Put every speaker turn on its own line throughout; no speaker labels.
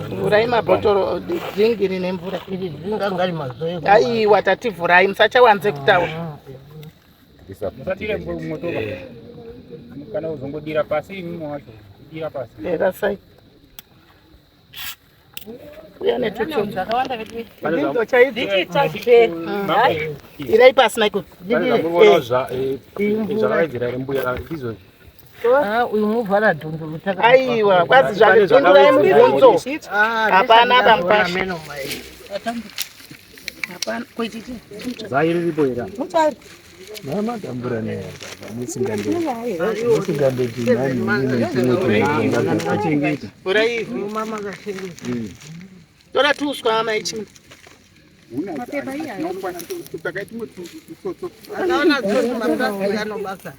Vhurai mabhotoro, dringi rine mvura. Aiwa, tati vhurai, musachawanze kutaura.
Musatire motoka. Kana uzongodira pasi imwe wacho. Dira pasi.
Rasai. Uya netutsotso. Ndidzo chaidzo. Irai pasi Michael.
Zvakawedzera here mbuya ndizvo.
Uyu muvhara dhundu rutaka.
Aiwa, kwazi zvake pindurai mubvunzo. Hapana pamupasha. Hapana. Kuititi.
Zai riripo here?
Muchari.
Mamatambura nemusingandoti nani.
Vhurai ivhu. Tora tuswa amai chimwe.
Akaona tsotsi mapurasitiki anobasa.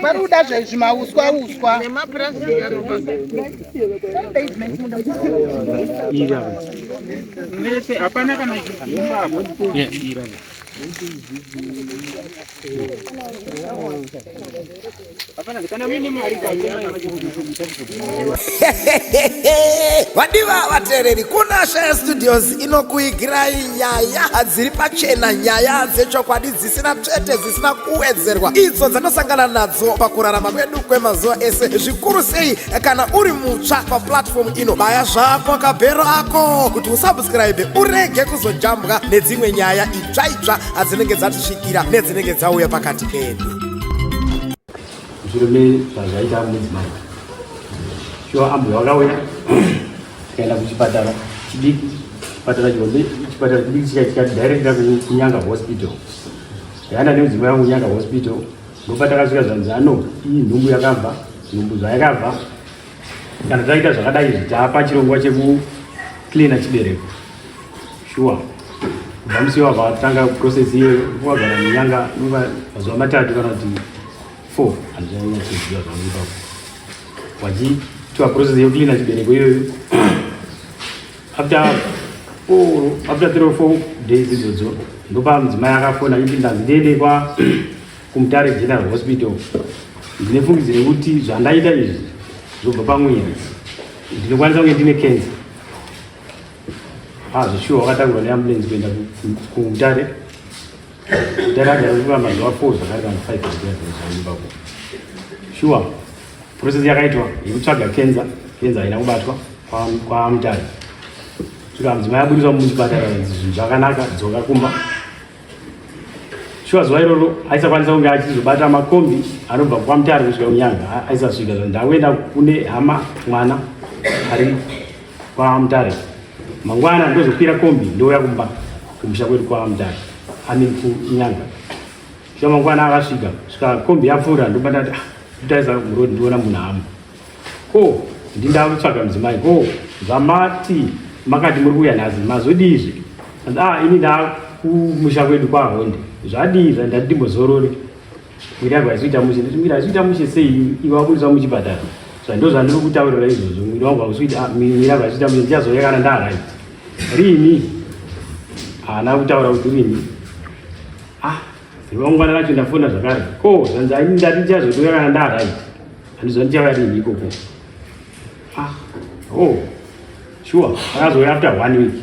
Pari kuda zvezvimauswa uswa.
Nemapurasitiki anobasa.
Mese hapana kana chigumba apo.
Vadiva vateereri, kuna Shaya Studios inokuigirai nyaya dziri pachena, nyaya dzechokwadi dzisina tsvete, dzisina kuwedzerwa, idzo dzanosangana nadzo pakurarama kwedu kwemazuva ese, zvikuru sei kana uri mutsva paplatform ino. Baya zvako kabhero ako kuti usubscribe urege kuzojambwa nedzimwe nyaya itsva itsva adzinenge dzatisvikira nedzinenge dzauya pakati pedu.
Mushure mezvazvaita mudzimai shuwa, ambuya wakauya, tikaenda kuchipatara chidiki, chipatara chihombe, chipatara chidiki chika chikatidirecta kuNyanga Hospital. Ndakaenda nemudzimai wangu kuNyanga Hospital. Ndopatakasvika zvanzi ano iyi nhumbu yakabva, nhumbu zvayakabva, kana taita zvakadai izvi, taapa chirongwa chekucleana chibereko. Shuwa, kubva musi wabva tanga process iyoyo, wagara muNyanga mazuva 3 kana kuti 4, handichanyatsiziva zvangu ipapo, wachiitwa process yekucleana chibereko iyoyo. After 3 or 4 days idzodzo, ndopa mudzimai akafona achiti ndanzi ndiende kwa kuMutare General Hospital, ndine fungidziro yekuti zvandaita izvi zvobva pamwiri, ndinokwanisa kunge ndine cancer. Zveshuwa, wakatangurwa neambulance kuenda kuMutare. Mutare agara kuva mazuva 4 zvakare kana 5 zvaibako. Shuwa, process yakaitwa yekutsvaga kenza, kenza haina kubatwa kwaMutare. Svika mudzimai abudiswa muchipatara, zvinhu zvakanaka, dzoka kumba. Shuwa, zuva iroro aisakwanisa kunge achizobata makombi anobva kwaMutare kusvika kuNyanga, aisasvika. Ndakuenda kune hama, mwana ari kwaMutare. Mangwana ndozokwira kombi, ndouya kumba kumusha kwedu kwaMutare, I mean kuNyanga. Shuwa, mangwana akasvika, svika kombi yapfuura. Ndoba ndati, ah, ndotarisa muroad, ndiona munhu hama ko ndinda kutsvaga mudzimai. Ko zvamati makati muri kuuya nhasi, mazodii? Ah, ini ndakumusha kwedu kwaHonde. Zvadii? Zvandati ndimbozorore, mwiri yangu haisi kuita mushe. Nditi mwiri haisi kuita mushe sei iwe wabudiswa muchipatara? Ndo zvandiri kutaurira izvozvo, mwiri wangu hausi kuita, mwiri yangu haisi kuita mushe, ndichazouya kana ndaright. Rini? Haana kutaura kuti rini. Ah, mangwana racho ndafona zvakare. Ko zvanzi aini ndati ndichazotouya kana ndaright, handizva ndichauya rini ikoko? Ah, oh, sure, akazouya after one week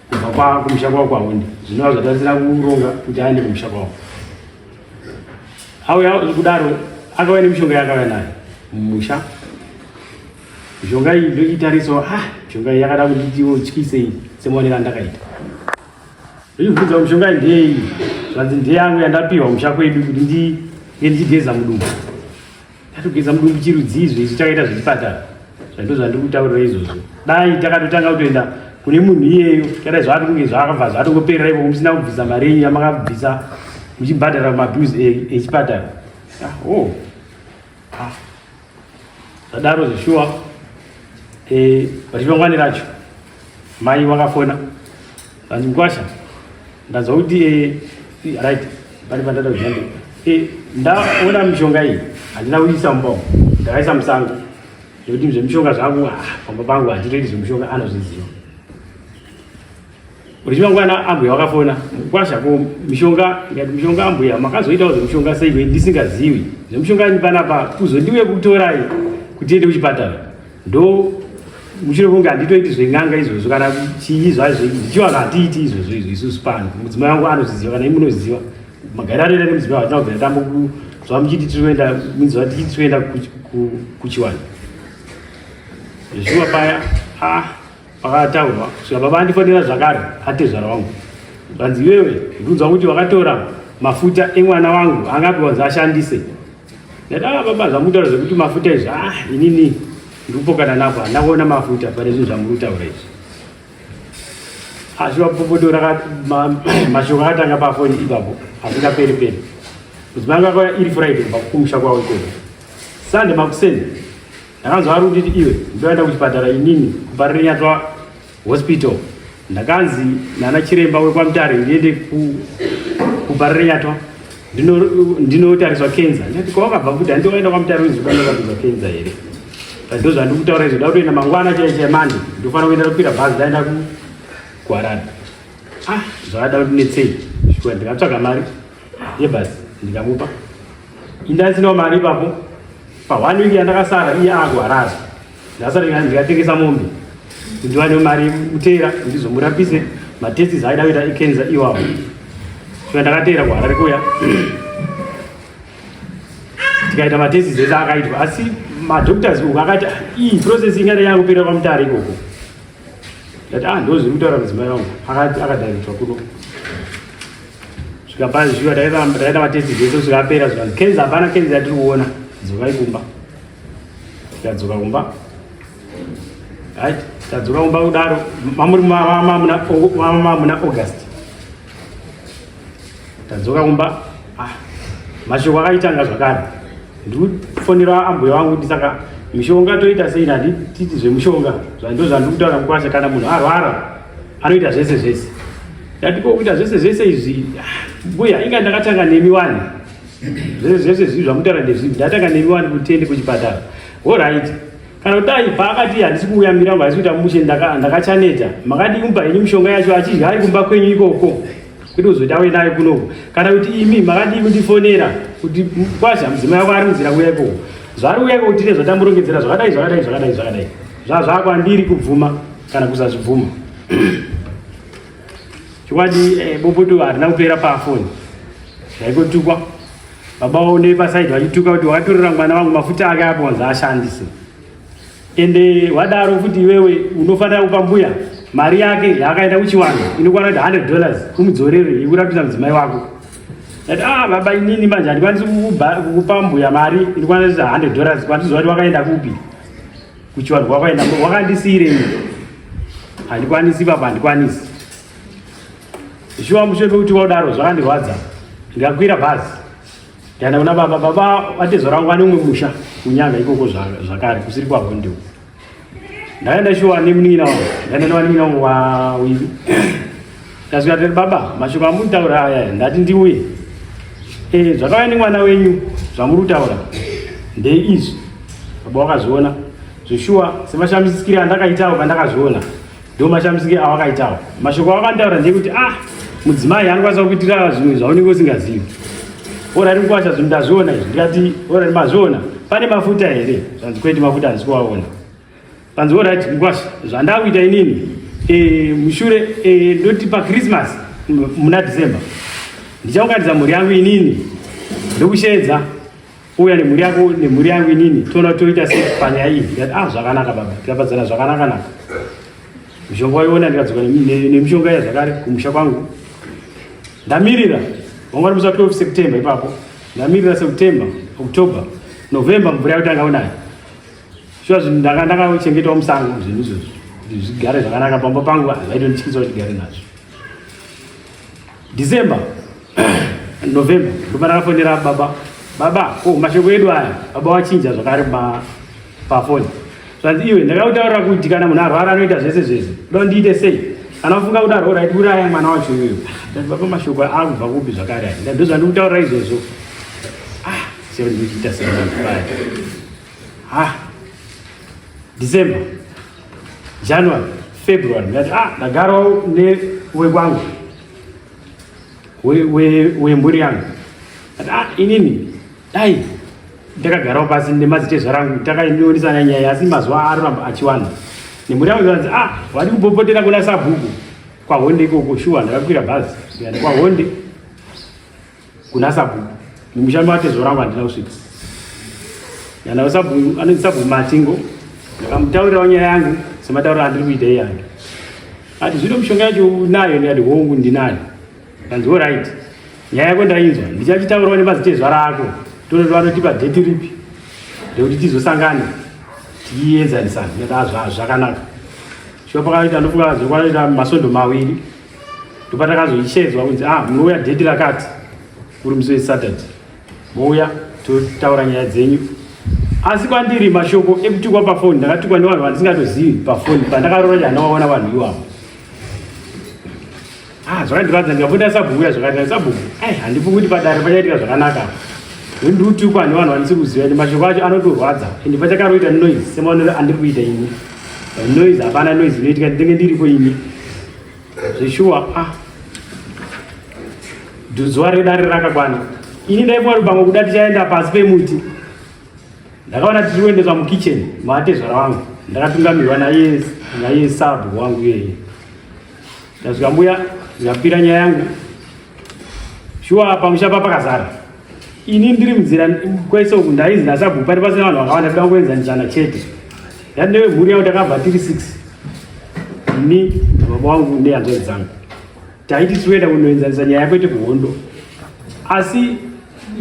kubva kumusha kwavo kwaHonde, zvinova zvatarisira kuronga kuti aende kumusha kwavo. Auya kudaro, akauya nemishonga yaakauya nayo mumusha. Mishonga iyi ndochitarisawo, ah, mishonga iyi yakada kunditiwo tyisei semaonero andakaita. Ndochibvunza, mishonga iyi ndeyei? Zvanzi ndeyangu yandapiwa musha kwedu kuti ndinge ndichigeza mudumbu. Tatogeza mudumbu chirudzii izvi takaita zvechipatara? Zvando zvandiri kutaurira izvozvo, dai takatotanga kutoenda kune munhu iyeyo, kadai zvati kunge zvakabva zvatongoperera ikoko, musina kubvisa mari yenyu yamakabvisa muchibhadhara mabills echipatara. Ah, oh. Ah. Zvadaro zveshuwa, vachimangwani racho mai wakafona, vanzi, "Mukwasha, ndanzwa kuti right pane pandada kuzvande, ndaona mishonga iyi, handina kuisa mumba umu, ndakaisa musango nekuti zvemishonga zvangu, ah, pamba pangu handitoiti zvemushonga." Anozviziva. Richimangwana ambuya wakafona mukwasha ko mishonga, ndikati mishonga ambuya makazoitawo zvemushonga sei ndisingazivi zvemushonga panapa kuzondiuye kutorai kuti tiende kuchipatara ndo mushure kunge handitoiti zven'anga izvozvo kana chii zvazvo zvichivanhu hatiiti izvozvo izvo isusu pano mudzimai wangu anozviziva kana imi munoziva magariro anoita nemudzimai hatina kubvira tambokuzva muchiti tiri kuenda munziva tichiti tiri kuenda kuchiwanhu zviwa paya ah pakataurwa kusvika baba andifonera zvakare atezvara wangu zvanzi iwewe ndikunzwa kuti wakatora mafuta emwana wangu angapiwa nzi ashandise. Ndati ah baba zvamutaura zvekuti mafuta izvi ah inini ndikupokana napo handina kuona mafuta pane zvinhu zvamuri kutaura izvi. Asi vapopoto mashoko akatanga pafoni ipapo asingaperi peri. Mudzimai wangu akauya iri Friday kubva kumusha kwavo ikoko. Sunday makuseni ndakanzwa ari kunditi iwe ndoenda kuchipatara inini kuParirenyatwa Hospital. Ndakanzi nana chiremba wekwaMutare ndiende kuParirenyatwa ndinotariswa kenza. Ndati kwawakabva futi handi waenda kwaMutare unzi unotariswa kenza here? Ndo zvandiri kutaura izvo, ndakutoenda mangwana chaiye chaiye Monday ndofanira kuenda kukwira bhazi ndaenda kuHarare. Ah, zvakada kuti netsei shuwa ndikatsvaga mari yebhazi ndikamupa. Indasinawo mari ipapo pa one week yandakasara iye akuHarare ndasara ndikatengesa mombe kuti ndiwane mari yekuteera ndizomurapise matests aida kuita ekenza iwawo. Shuwa ndakateera kuHarare kuya tikaita matests ese akaitwa, asi madoctors uku akati iyi process ingada yakupera kwaMutare ikoko. Ndati ah ndo zviri kutaura mudzimai wangu akadaidzwa kuno svika pazviwa taita matests ese kusvika apera zvikanzi kenza hapana kenza yatiri kuona, dzokai kumba. Tikadzoka kumba. Right, tadzoka kumba kudaro mamuri muna August tadzoka kumba. Ah, mashoko akaitanga zvakare. Ndikufonera ambuya wangu kuti saka mishonga toita sei? Handititi zvemushonga ndo zvandiri kutaura mukwasha, kana munhu arwara anoita zvese zvese. Ndati ko kuita zvese zvese izvi mbuya, inga ndakatanga nemi wani zvese zvese zvivi zvamutaura ndezvivi, ndatanga nemi wani kuti tiende kuchipatara. Alright, kana kudai paakati handisi kuuya mirango haisi kuita mushe ndakachaneta makadii kumupa henyu mishonga yacho achidya ari kumba kwenyu ikoko kuti uzoti auye nayo kunoko? Kana kuti imi makadii kundifonera kuti kwasha mudzimai wako ari munzira kuuya ikoko, zvaari kuuya ikoko tine zvatamurongedzera zvakadai zvakadai zvakadai zvakadai, zvazvakwandiri kubvuma kana kusazvibvuma. Chokwadi bopoto harina kupera pafoni, ndaikotukwa baba vaone pasaidi vachituka kuti wakatorera mwana wangu mafuta ake apo wanzi ashandise, ende wadaro futi iwewe unofanira kupa mbuya mari yake yaakaenda kuchiwanhu inokwana kuti $100 umudzorere yekurapisa mudzimai wako. Ndati ah baba inini manje handikwanisi kukupa mbuya mari inokwana kuti $100 kwandiziva kuti wakaenda kupi kuchiwanhu kwakaenda wakandisiirei, handikwanisi baba, handikwanisi. Shuwa mushure mekuti waudaro zvakandirwadza, ndikakwira bhazi ndikaenda kuna baba. Baba vatezvara vangu vane umwe musha kuNyanga ikoko zvakare kusiri kwaHonde uko. Ndaenda shuwa nemunin'ina wangu, ndaenda nevanin'ina wangu wawiri. Ndasvika tati baba mashoko amutaura aya ndati ndiuye zvakauya nemwana wenyu zvamuri kutaura ndeizvi. Baba wakazviona zveshuwa semashamisikire andakaitawo pandakazviona ndo mashamisikire awakaitawo. Mashoko awakantaura ndeyekuti ah mudzimai anokwanisa kuitira zvimwe zvaunenge usingazivi. Alright mukwasha, zvinhu ndazviona izvi. Ndikati alright mazviona, pane mafuta here? Zvanzi kwete, mafuta handisi kuwaona. Panzi alright mukwasha, zvandakuita inini mushure ndoti paChristmas muna December ndichaunganidza mhuri yangu inini ndokusheedza uya nemhuri yako nemhuri yangu inini toona toita sei panyaya iyi. Ndikati ah zvakanaka baba, tikapadzana zvakanaka naka. Mishonga waiona, ndikadzoka nemishonga iya zvakare kumusha kwangu. Ndamirira wanga uri musi wa 12 September ipapo, ndamirira September, October, November, mvura yakutanga kunaya. Shuwa zvinhu ndakachengetawo musango zvinhu izvozvo kuti zvigare zvakanaka pamba pangu, zvaitonityisa kuti tigare nazvo. December, November ndopa ndakafonera baba. Baba ko mashoko edu aya? Baba wachinja zvakare pafoni. Zvanzi iwe ndakakutaurira kuti kana munhu arwara anoita zvese zvese, kuda ndiite sei? Kana ufunga kudaro alright, uraya mwana wacho iyoyo. Ndati baba mashoko akubva kupi zvakare aya? Ndo zvandikutaurira izvozvo. Ah sei ndikuchiita sei paya? Ah, December, January, February ndikati ah ndagarawo newekwangu wemhuri yangu ati ah inini dai ndakagarawo pasi nemazitezvara angu takaionisana nyaya asi mazuva aroramba achiwanda nemhuri yangu ikanzi ah wadi kupopotera kuna sabhuku kwahonde ikoko shuwa ndakakwira bhazi ndikaenda kwahonde kuna sabhuku mumusha matezvara wangu handina kusvika yana sabhuku anonzi sabhuku matingo ndakamutaurirawo nyaya yangu sematauriro andiri kuita iye yange ati zvino mishonga yacho unayo ndikati hongu ndinayo kanzi orit nyaya yako ndainzwa ndichachitaurawo nemazitezvara ako tonoti vanotipa dheti ripi rekuti tizosangane tiienzanisana ndikati ah, zvakanaka shuwa pakaita ndofunga zvekwaita masondo mawiri ndopatakazoishedzwa kunzi ah munouya dheti rakati uri musi wesaturday mouya totaura nyaya dzenyu asi kwandiri mashoko ekutukwa pafoni ndakatukwa nevanhu vandisingatozivi pafoni pandakarora chandakaona vanhu iwavo ah zvakandirwadza ndikapota sabhuku uya zvakati sabhuku ai handifungi kuti padare pachaitika zvakanaka ndikutukwa nevanhu vandisiri kuziva ende mashoko acho anotorwadza ende pachakaroita noise semaonero andiri kuita ini noise hapana noise inoitika ndinenge ndiripo ini zveshuwa ah zuva redare rakakwana ini ndaifunga kuti pamwe kuda tichaenda pasi pemuti ndakaona tiri kuendeswa mukitchen maatezvara wangu ndakatungamirwa naiye naiye sabu wangu iyeye ndasvika mbuya ndikapira nyaya yangu shuwa pamusha pa pakazara ini ndiri munzira kwese uku ndainzi nasabhu pari pasina vanhu vakawanda toda kuenzanisana chete ndati nevemhuri yangu takabva tiri six ini baba wangu nehanzvadzi dzangu taiti tinoenda kunoenzanisa nyaya kwete kuhondo asi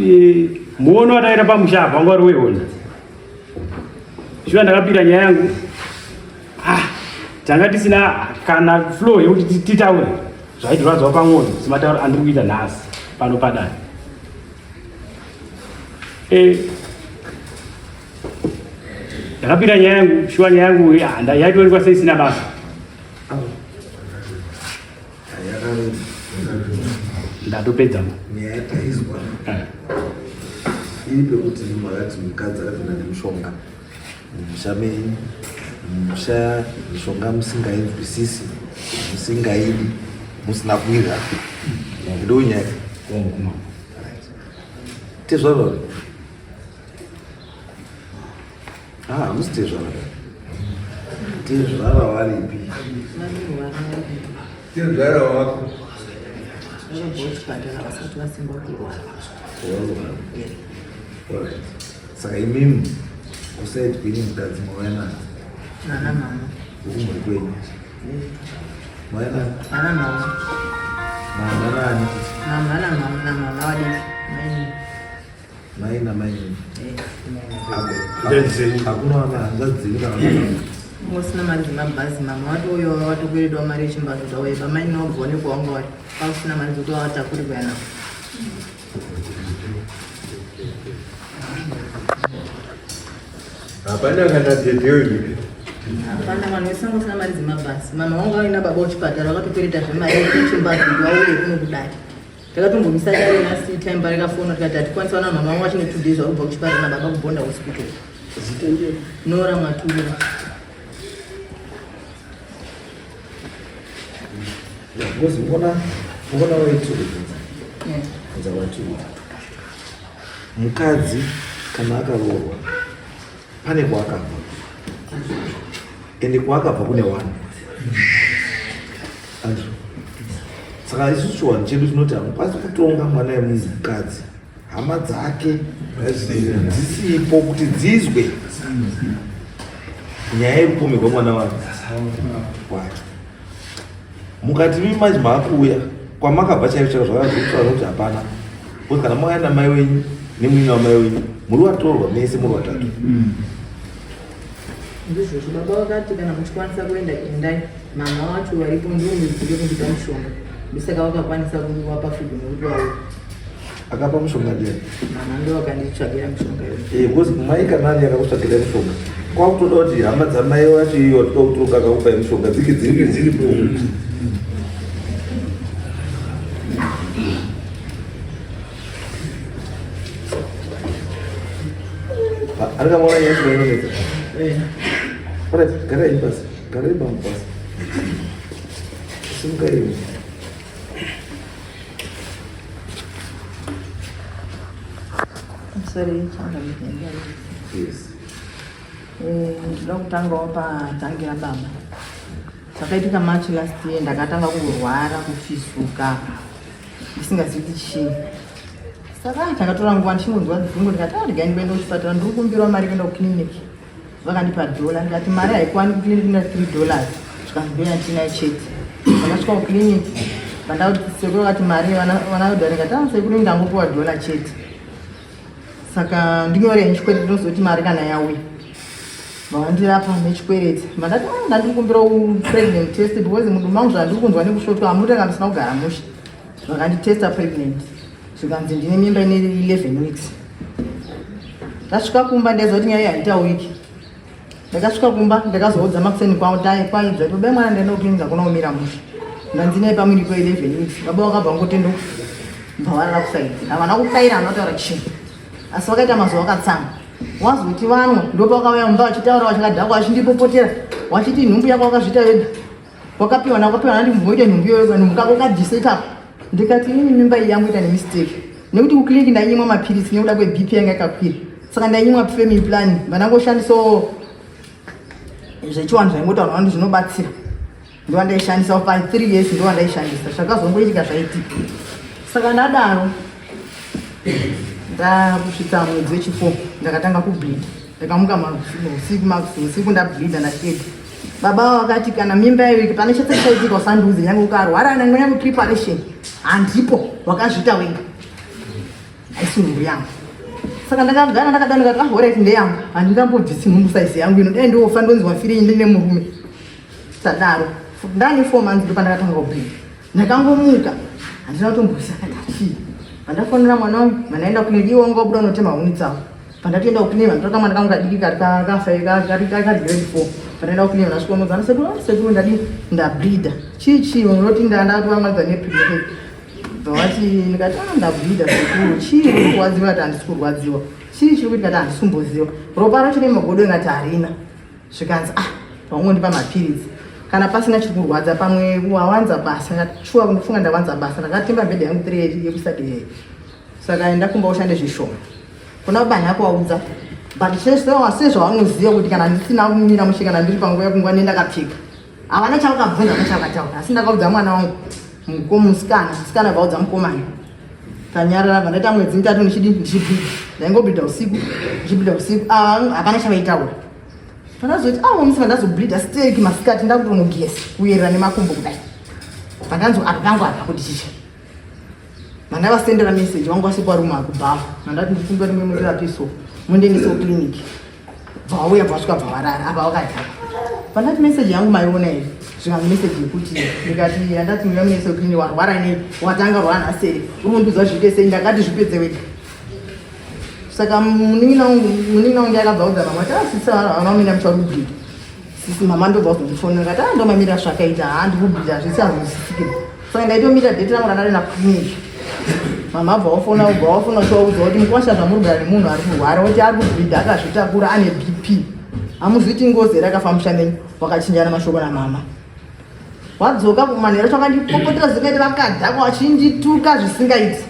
e, muono wataita pamusha apa wanga uri wehondo shuwa ndakapira nyaya yangu ah, tanga tisina kana flow yekuti titaure zvaitirwadzawo pamwoyo sematauro andiri kuita nhasi pano padare eh, ndakapira nyaya yangu shuwa nyaya yangu yaitoonekwa seisina basa ndatopedza
nyaya taizwa eh. iri pekuti makati mukadzi akapinda nemushonga mumusha menyu mumusha mishonga musingainzwisisi musingaidi musina kuwirirana ndo nyaya tezvara ah hamusi tezvara tezvara varipi
tezvara wako
Saka imimi kusaid kwenyu mukadzi mauya nani?
Nana mama.
Wekumhuri kwenyu. Mauya nani?
Nana mama.
Mama nani?
Mama na mama na mama wadiki. Mai.
Mai na mai. Eh. Hakuna vana hanzvadzi dzenyu kana vana.
Musina mari dzemabhazi mama watouya watokweredwa mari yechimbadzo dzauya pamai nobva nekwawanga wari pasina mari dzekuti watakuri kuya navo.
Hapana kana tete wenyu.
Hapana vanhu vese vanga vasina mari dzemabhasi. Mama vangu vaina baba kuchipatara vakatokwereta zvemari yekuchimbadzo kuti vauye kuno kudare. Takatombomisa dare last time parakafona tikati hatikwanisa vana mama vangu vachine 2 days vari kubva kuchipatara nababa kubonda hospital.
Zita ndiyo?
Nora Mwatura.
Because uona uona waitubvunza bvunza kwatiri mukadzi kana akaroorwa pane kwaakabva ende kwaakabva kune wanhu andrew saka isusu chiwanhu chedu tinoti hamukwanisi kutonga mwana yemunhu mukadzi hama dzake dzisipo kuti dzizwe nyaya yekupomerwa mwana wake wake mukati mimi manje maakuuya kwamakabva chaiko chaiko zvakazvitaura kuti hapana because kana mauya namai wenyu nemunin'ina wamai wenyu muri watorwa mese muri watatu
Ndizvozvo baba vakati kana muchikwanisa kuenda endai mama wacho varipo ndiwo muzive kundipa mushonga ndosaka vakakwanisa kuvapa freedom yekuti vauye
akapa mushonga ndiani
mama ndo vakanditsvagira mushonga iyoyo
Eh, because mai kana ani akakutsvagira mushonga kwakutoda kuti hama dzamai wacho iyo watoda kutonga akakupai mushonga dzinge dziri dziripo Arikamaona nyaya inonetsa. Alright, garai pasi. Garai bambo pasi. Simuka iwe.
Sorry,
Yes.
Ndinoda kutangawo patangira baba. Zvakaitika March last year, ndakatanga kurwara, kufizuka, ndisingazivi kuti chii. Saka ndakatora nguva ndichingonzwa dzungu, ndikati, "Ah, regai ndikuenda kuchipatara, ndiri kukumbirawo mari kuenda kuclinic." Vakandipa dhola, ndikati mari haikwani kuclinic, ina $3, zvikanzi ndo yandinayo chete. Ndakasvika kuclinic, vandauti sekuru vakati mari vanadhora, ndikati, "Ah, sekuru, ndangopiwa dhola chete, saka ndinyorei nechikwereti, ndinozoti mari kana yauya." Vawandirapa nechikwereti. Vandati, "Ah, ndandiri kumbira pregnant test because mudumbu mangu zvandiri kunzwa nekushotwa, hamutanga musina kugara mushe." Vakanditesta pregnant, zvikanzi ndine mimba ine 11 weeks. Ndasvika kumba, ndaiziva kuti nyaya haita wiki. Ndakasvika kumba, ndakazoudza makuseni kwavo tai kwaibva kuti, "Bai mwana, ndaenda kuclinic, hakuna kumira mushe, ndanzi nei pamwiri ko 11 weeks." Baba vakabva ngotenda bva varara kusaidzi, havana kukaira, havana kutaura chinhu, asi vakaita mazuva vakatsama. Wazoti vanwa, ndopakauya mumba vachitaura vachakadhakwa, vachindipopotera, wachiti, "Nhumbu yako wakazviita wega, wakapiwa nakapiwa nandi mboita nhumbu iyoyo, nhumbu kako kabvisa ipapo." Ndikati, "Inini mimba iyi yangu ita nemistake, nekuti kuclinic ndainyimwa mapiritsi nekuda kweBP yanga yakakwira, saka ndainyimwa family plan, vandangoshandisawo zvechiwanhu zvaingotaurwa kuti zvinobatsira, ndovandaishandisa pa 3 years, ndovandaishandisa. Zvakazongoitika zvaitika." Saka ndadaro, ndakusvitsa mwedzi wechi4, ndakatanga kubleed. Ndakamuka usiku ndableeda, ndasheda. Baba vakati, "Kana mimba yayo pane chese chaitika, usandiudze, nyange ukarwara, nyange preparation handipo, wakazviita wega, haisi nhumbu yangu." Saka ndakagara ndakadaro, ndikati, "Ah, alright, ndeyangu, handingambobvisi nhumbu saizi yangu ino, dai ndofa ndonzi wafirei ndine murume." Sadaro ndane 4 months, ndopandakatanga kubleed. Ndakangomuka, handina kutombobvisa kati. Pandafonera mwana wangu, mandaenda kuclinic, iwo wanga wabuda unotema huni dzavo. Pandatoenda kuclinic, vandotora kamwana kangu kadiki kari kari grade 4. Pandaenda kuclinic, ndasvika unodza nasekuru, "Ah, sekuru, ndadi ndableeda, chii chii?" Unoti ndatovangadza nepregnant. Bvawati, ndikati, "Ah, ndableeda sekuru, chii? Uri kurwadziwa?" Ati, "Handisi kurwadziwa." "Chii chiri kuitika?" Ati, "Handisi kumboziva." "Ropa racho nemagodo?" Ingati, "Harina." Zvikanzi, "Ah, vaungondipa mapiritsi kana pasina chiri kurwadza, pamwe wawanza basa." Ndikati, "Shuwa, kundifunga ndawanza basa, ndakatemba bhedha yangu 3 yekusadei, saka enda kumba ushande zvishoma." Kuna bani akuvaudza, but sezvavanoziva kuti kana ndisina kumira mushe, kana ndiri panguva yekunguva nendakapfeka, havana chavakabvunza, havana chavakataura. Asi ndakaudza mwana wangu musikana, musikana vaudza mukomana, tanyarara. Bva ndaita mwedzi 3 ndichidi ndichibhidha, ndaingobhidha usiku, ndichibhidha usiku. Ah, hapana chavaitaura. Pandazoti awo musi vandazobleeda stereki masikati, ndakutonogesa kuyerera nemakumbo kudai, pandanzwa apa pangu apa kuti chicha, mandavasendera message vangu vasipo akubhawa, mandati, "Ndifunga rimwe mundirapiso, mundiendesewo clinic." Bva vauya, bva vasvika, bva varara apa vakadhaka. Pandati, "Message yangu maiona here?" Zvikanzi, "Message yekuti?" Ndikati, "Yandati muya munese clinic." "Warwara nei? Watanga rwara nhasi here? Uri kundiudza zviite sei? Ndakati zvipedze wega." Saka munin'ina wangu akabva audza mama kuti, "Asisi havana mucha uri kubleeda." Sisi mama ndobva kuzondifonera kati, "A, ndomamira zvakaita, ha, ndiri kubleeda, zvisi hazozvisikira." Saka ndaitomira date rangu randari naclinic. Mama abva wafona, ubva wafona uchivaudza kuti, "Mukwasha, zvamuri kugara nemunhu ari kurwara, kuti ari kubleeda, akazvitakura, ane BP, hamuzviti ngozi here akafa musha menyu?" Wakachinjana mashoko namama. Wadzoka kumanheru acho, vakandipopotera zvingaiti, vakadhakwa, vachindituka zvisingaiti.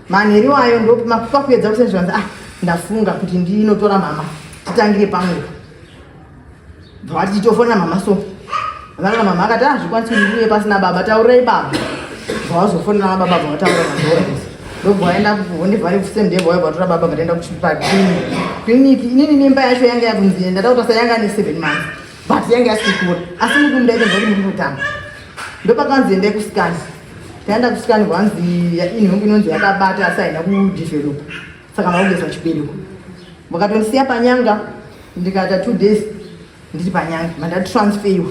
Manheru ayo ndomakuedza kuseni, zvikanzi, "Ah, ndafunga kuti ndinotora mama titangire pamwepo." Bva vati tichofonera mama, so vanana mama akati, "Ah, zvikwanisi kuti ndiuye pasina baba, taurirai baba." Bva vazofonera baba, bva vataura mazora, ndobva vaenda kundivhare same day, bva vatora baba, vataenda kuchipaclinic. Inini mimba yacho yanga yakunzi ndatakuta sayanga ne7 months, but yanga yasikukura, asi muti ndaitobva kuti muri kutamba. Ndopakanzi endai kuscan. Taenda kuscan, kwanzi inhumbu inonzi yakabata, asi haina kudevelopa, saka makugezwa chibereko. Vakatondisiya panyanga, ndikaita 2 days ndiri panyanga, mandatransferiwa.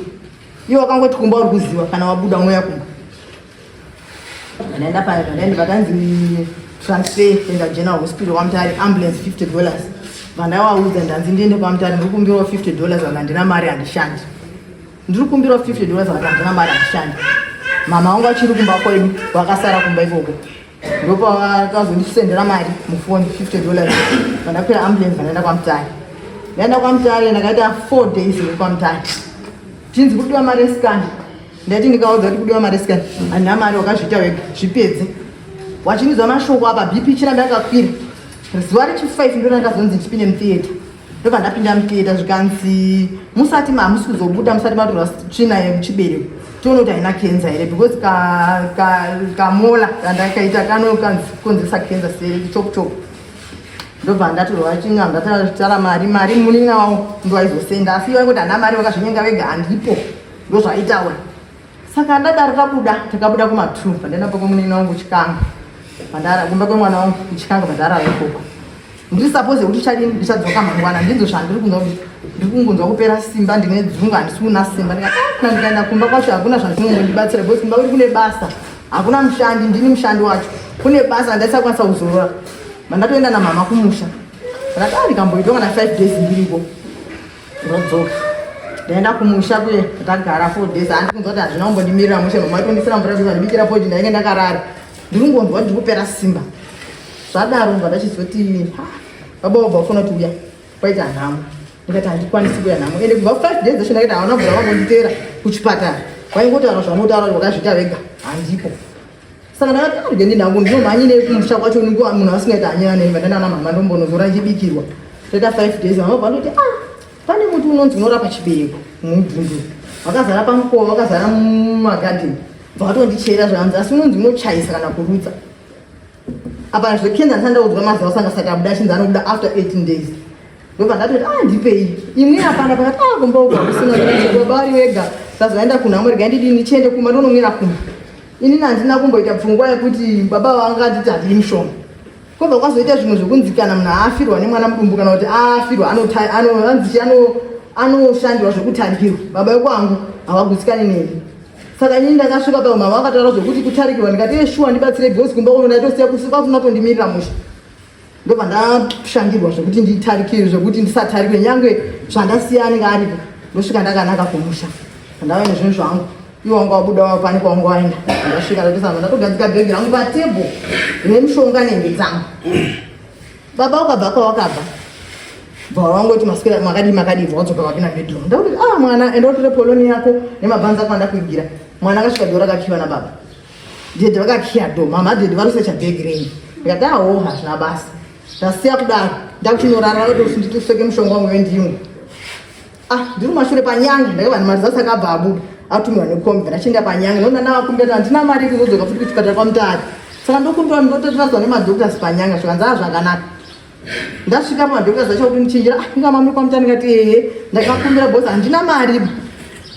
Iwo wakangoti kumba uri kuziva, kana wabuda unouya kumba. Ndaenda pandaenda, vakanzi transfer kuenda General Hospital kwaMutare, ambulance $50. Vandavaudza, ndanzi ndiende kwaMutare, ndiri kumbirawo $50. Vanga handina mari, handishandi. Ndiri kumbirawo $50. Vakati handina mari, handishandi. Mama vangu vachiri kumba kwedu, vakasara kumba ikoko. Ndopavakazondisendera mari mufoni, $50. Vandakwira ambulance, vandaenda kwaMutare. Ndaenda kwaMutare, ndakaita 4 days ndiri kwaMutare. Chinzi kudiwa mari yesikani. Ndaiti ndikaudza kuti kudiwa mari yesikani, handina mari, wakazviita wega, zvipedze. Wachinizwa mashoko apa, BP chiramba yakakwira. Zuva rechi 5 ndo randakazonzi ndipinde mutheatre. Ndobva ndapinda mutheatre, zvikanzi musati hamusi kuzobuda musati matorwa tsvina yemuchibereko, tione kuti haina kenza here, because kamola kandakaita kanokonzeresa kenza sechop chop. Ndobva ndatorwa tsvina, ndatara mari mari munin'ina wangu ndoaizosenda, asi ivo kuti handina mari, vakazvinyenga vega, handipo, ndozvaitaura. Saka ndadaro tabuda, takabuda kuma2, pandaenda pakomunin'ina wangu Chikanga, pandara kumba kwemwana wangu kuChikanga, pandarara ikoko. Ndiri suppose kuti chadini, ndichadzoka mangwana. Ndinzo zvandiri kunzwa kuti ndiri kungonzwa kupera simba, ndine dzungu, handisi kuna simba. Ndikati ndikaenda kumba kwacho hakuna zvandinongondibatsira, because kumba kuri kune basa, hakuna mushandi, ndini mushandi wacho, kune basa, handisakwanisa kuzorora. Mandatoenda namama kumusha, ndakati ah, ndikamboitwa kana 5 days ndiriko, ndodzoka. Ndaenda kumusha kuye, ndagara 4 days, handi kunzwa kuti hazvina kumbondimirira mushe. Mama aitondisira mvura, ndibikira poti, ndainge ndakarara, ndiri kungonzwa kuti ndiri kupera simba. Zvadaro ndobva ndachizoti baba wabva wafona kuti uya, kwaita nhamo. Ndikati handikwanisi kuya nhamo, ende kubva 5 days dzacho ndakaita havana kubvira vambonditeera kuchipatara, vaingotaura zvavanotaura kuti wakazviita vega, handipo. Saka ndakati arige ndinhangu ndinomhanyine kumusha kwacho, nikuwa munhu asingaiti hanyana neni. Vandaenda namama, ndombonozora ndichibikirwa, toita 5 days. Mama vandoti ah, pane muti unonzi unorapa chibereko mudhundu, wakazara pamukova, wakazara mumagadheni. Bva watondichera zvanzi asi unonzi unochaisa kana kurutsa. Apa zvekenza ndisandaudzwa mazuva sanga sati abuda, achinzi anobuda after 18 days. Ndobva ndatoti ah, ndipei imwe. Hapana, pakati ah, kumba uko hakusina, baba vari wega, sazoenda kunhamo, regai ndidini, ndichiende kumba, ndonomwira kumba. Inini handina kumboita pfungwa yekuti baba vanganditi handii mushonga. Kwobva kwazoita zvimwe zvokunzi kana munhu afirwa nemwana mudumbu kana kuti afirwa, anzi anoshandirwa zvekutarikirwa. Baba vekwangu havagutsikani neni. Saka inini ndakasvika pa mama vakataura zvokuti kutarikirwa, ndikati eshuwa ndibatsire, because kumba kuno ndaitosiya kwasina kutondimirira musha. Ndobva ndashandirwa zvekuti nditarikirwe, zvekuti ndisatarikwe nyange zvandasiya anenge aripo. Ndosvika ndakanaka kumusha, ndava nezvinhu zvangu, iwo wanga wabuda pane kwawanga waenda. Ndasvika, ndatosamba, ndatogadzika bhegi rangu patebho rine mushonga nehembe dzangu. Baba ukabva kwawakabva, bva wangoti maswera makadii makadii, bva wadzoka wapinda bedroom. Ndakuti ah, mwana, enda utore poloni yako nemabhanzi ako andakuigira. Mwana akasvika, door rakakiwa nababa. Dhedhi vakakiya door, mama dhedhi varusecha bhegi renyu. Ndikati aho, hazvina basa. Ndasiya kudaro, ndakuchinorara, nditoseke mushonga wangu wendimwe. Ah, ndiri kumashure panyange, ndakabva mari dzasi akabva abuda atumirwa nekombi. Ndachienda panyange, ndoda ndavakumbira, handina mari yekuzodzoka futi kuchipatara kwaMutare, saka ndokumbira ndototiradzwa nemadoctors panyanga. Zvikanzi a zvakanaka. Ndasvika pamadoctors acho kuti ndichinjira, ah, inga mami kwaMutare. Ndikati ehe, ndakakumbira boss, handina mari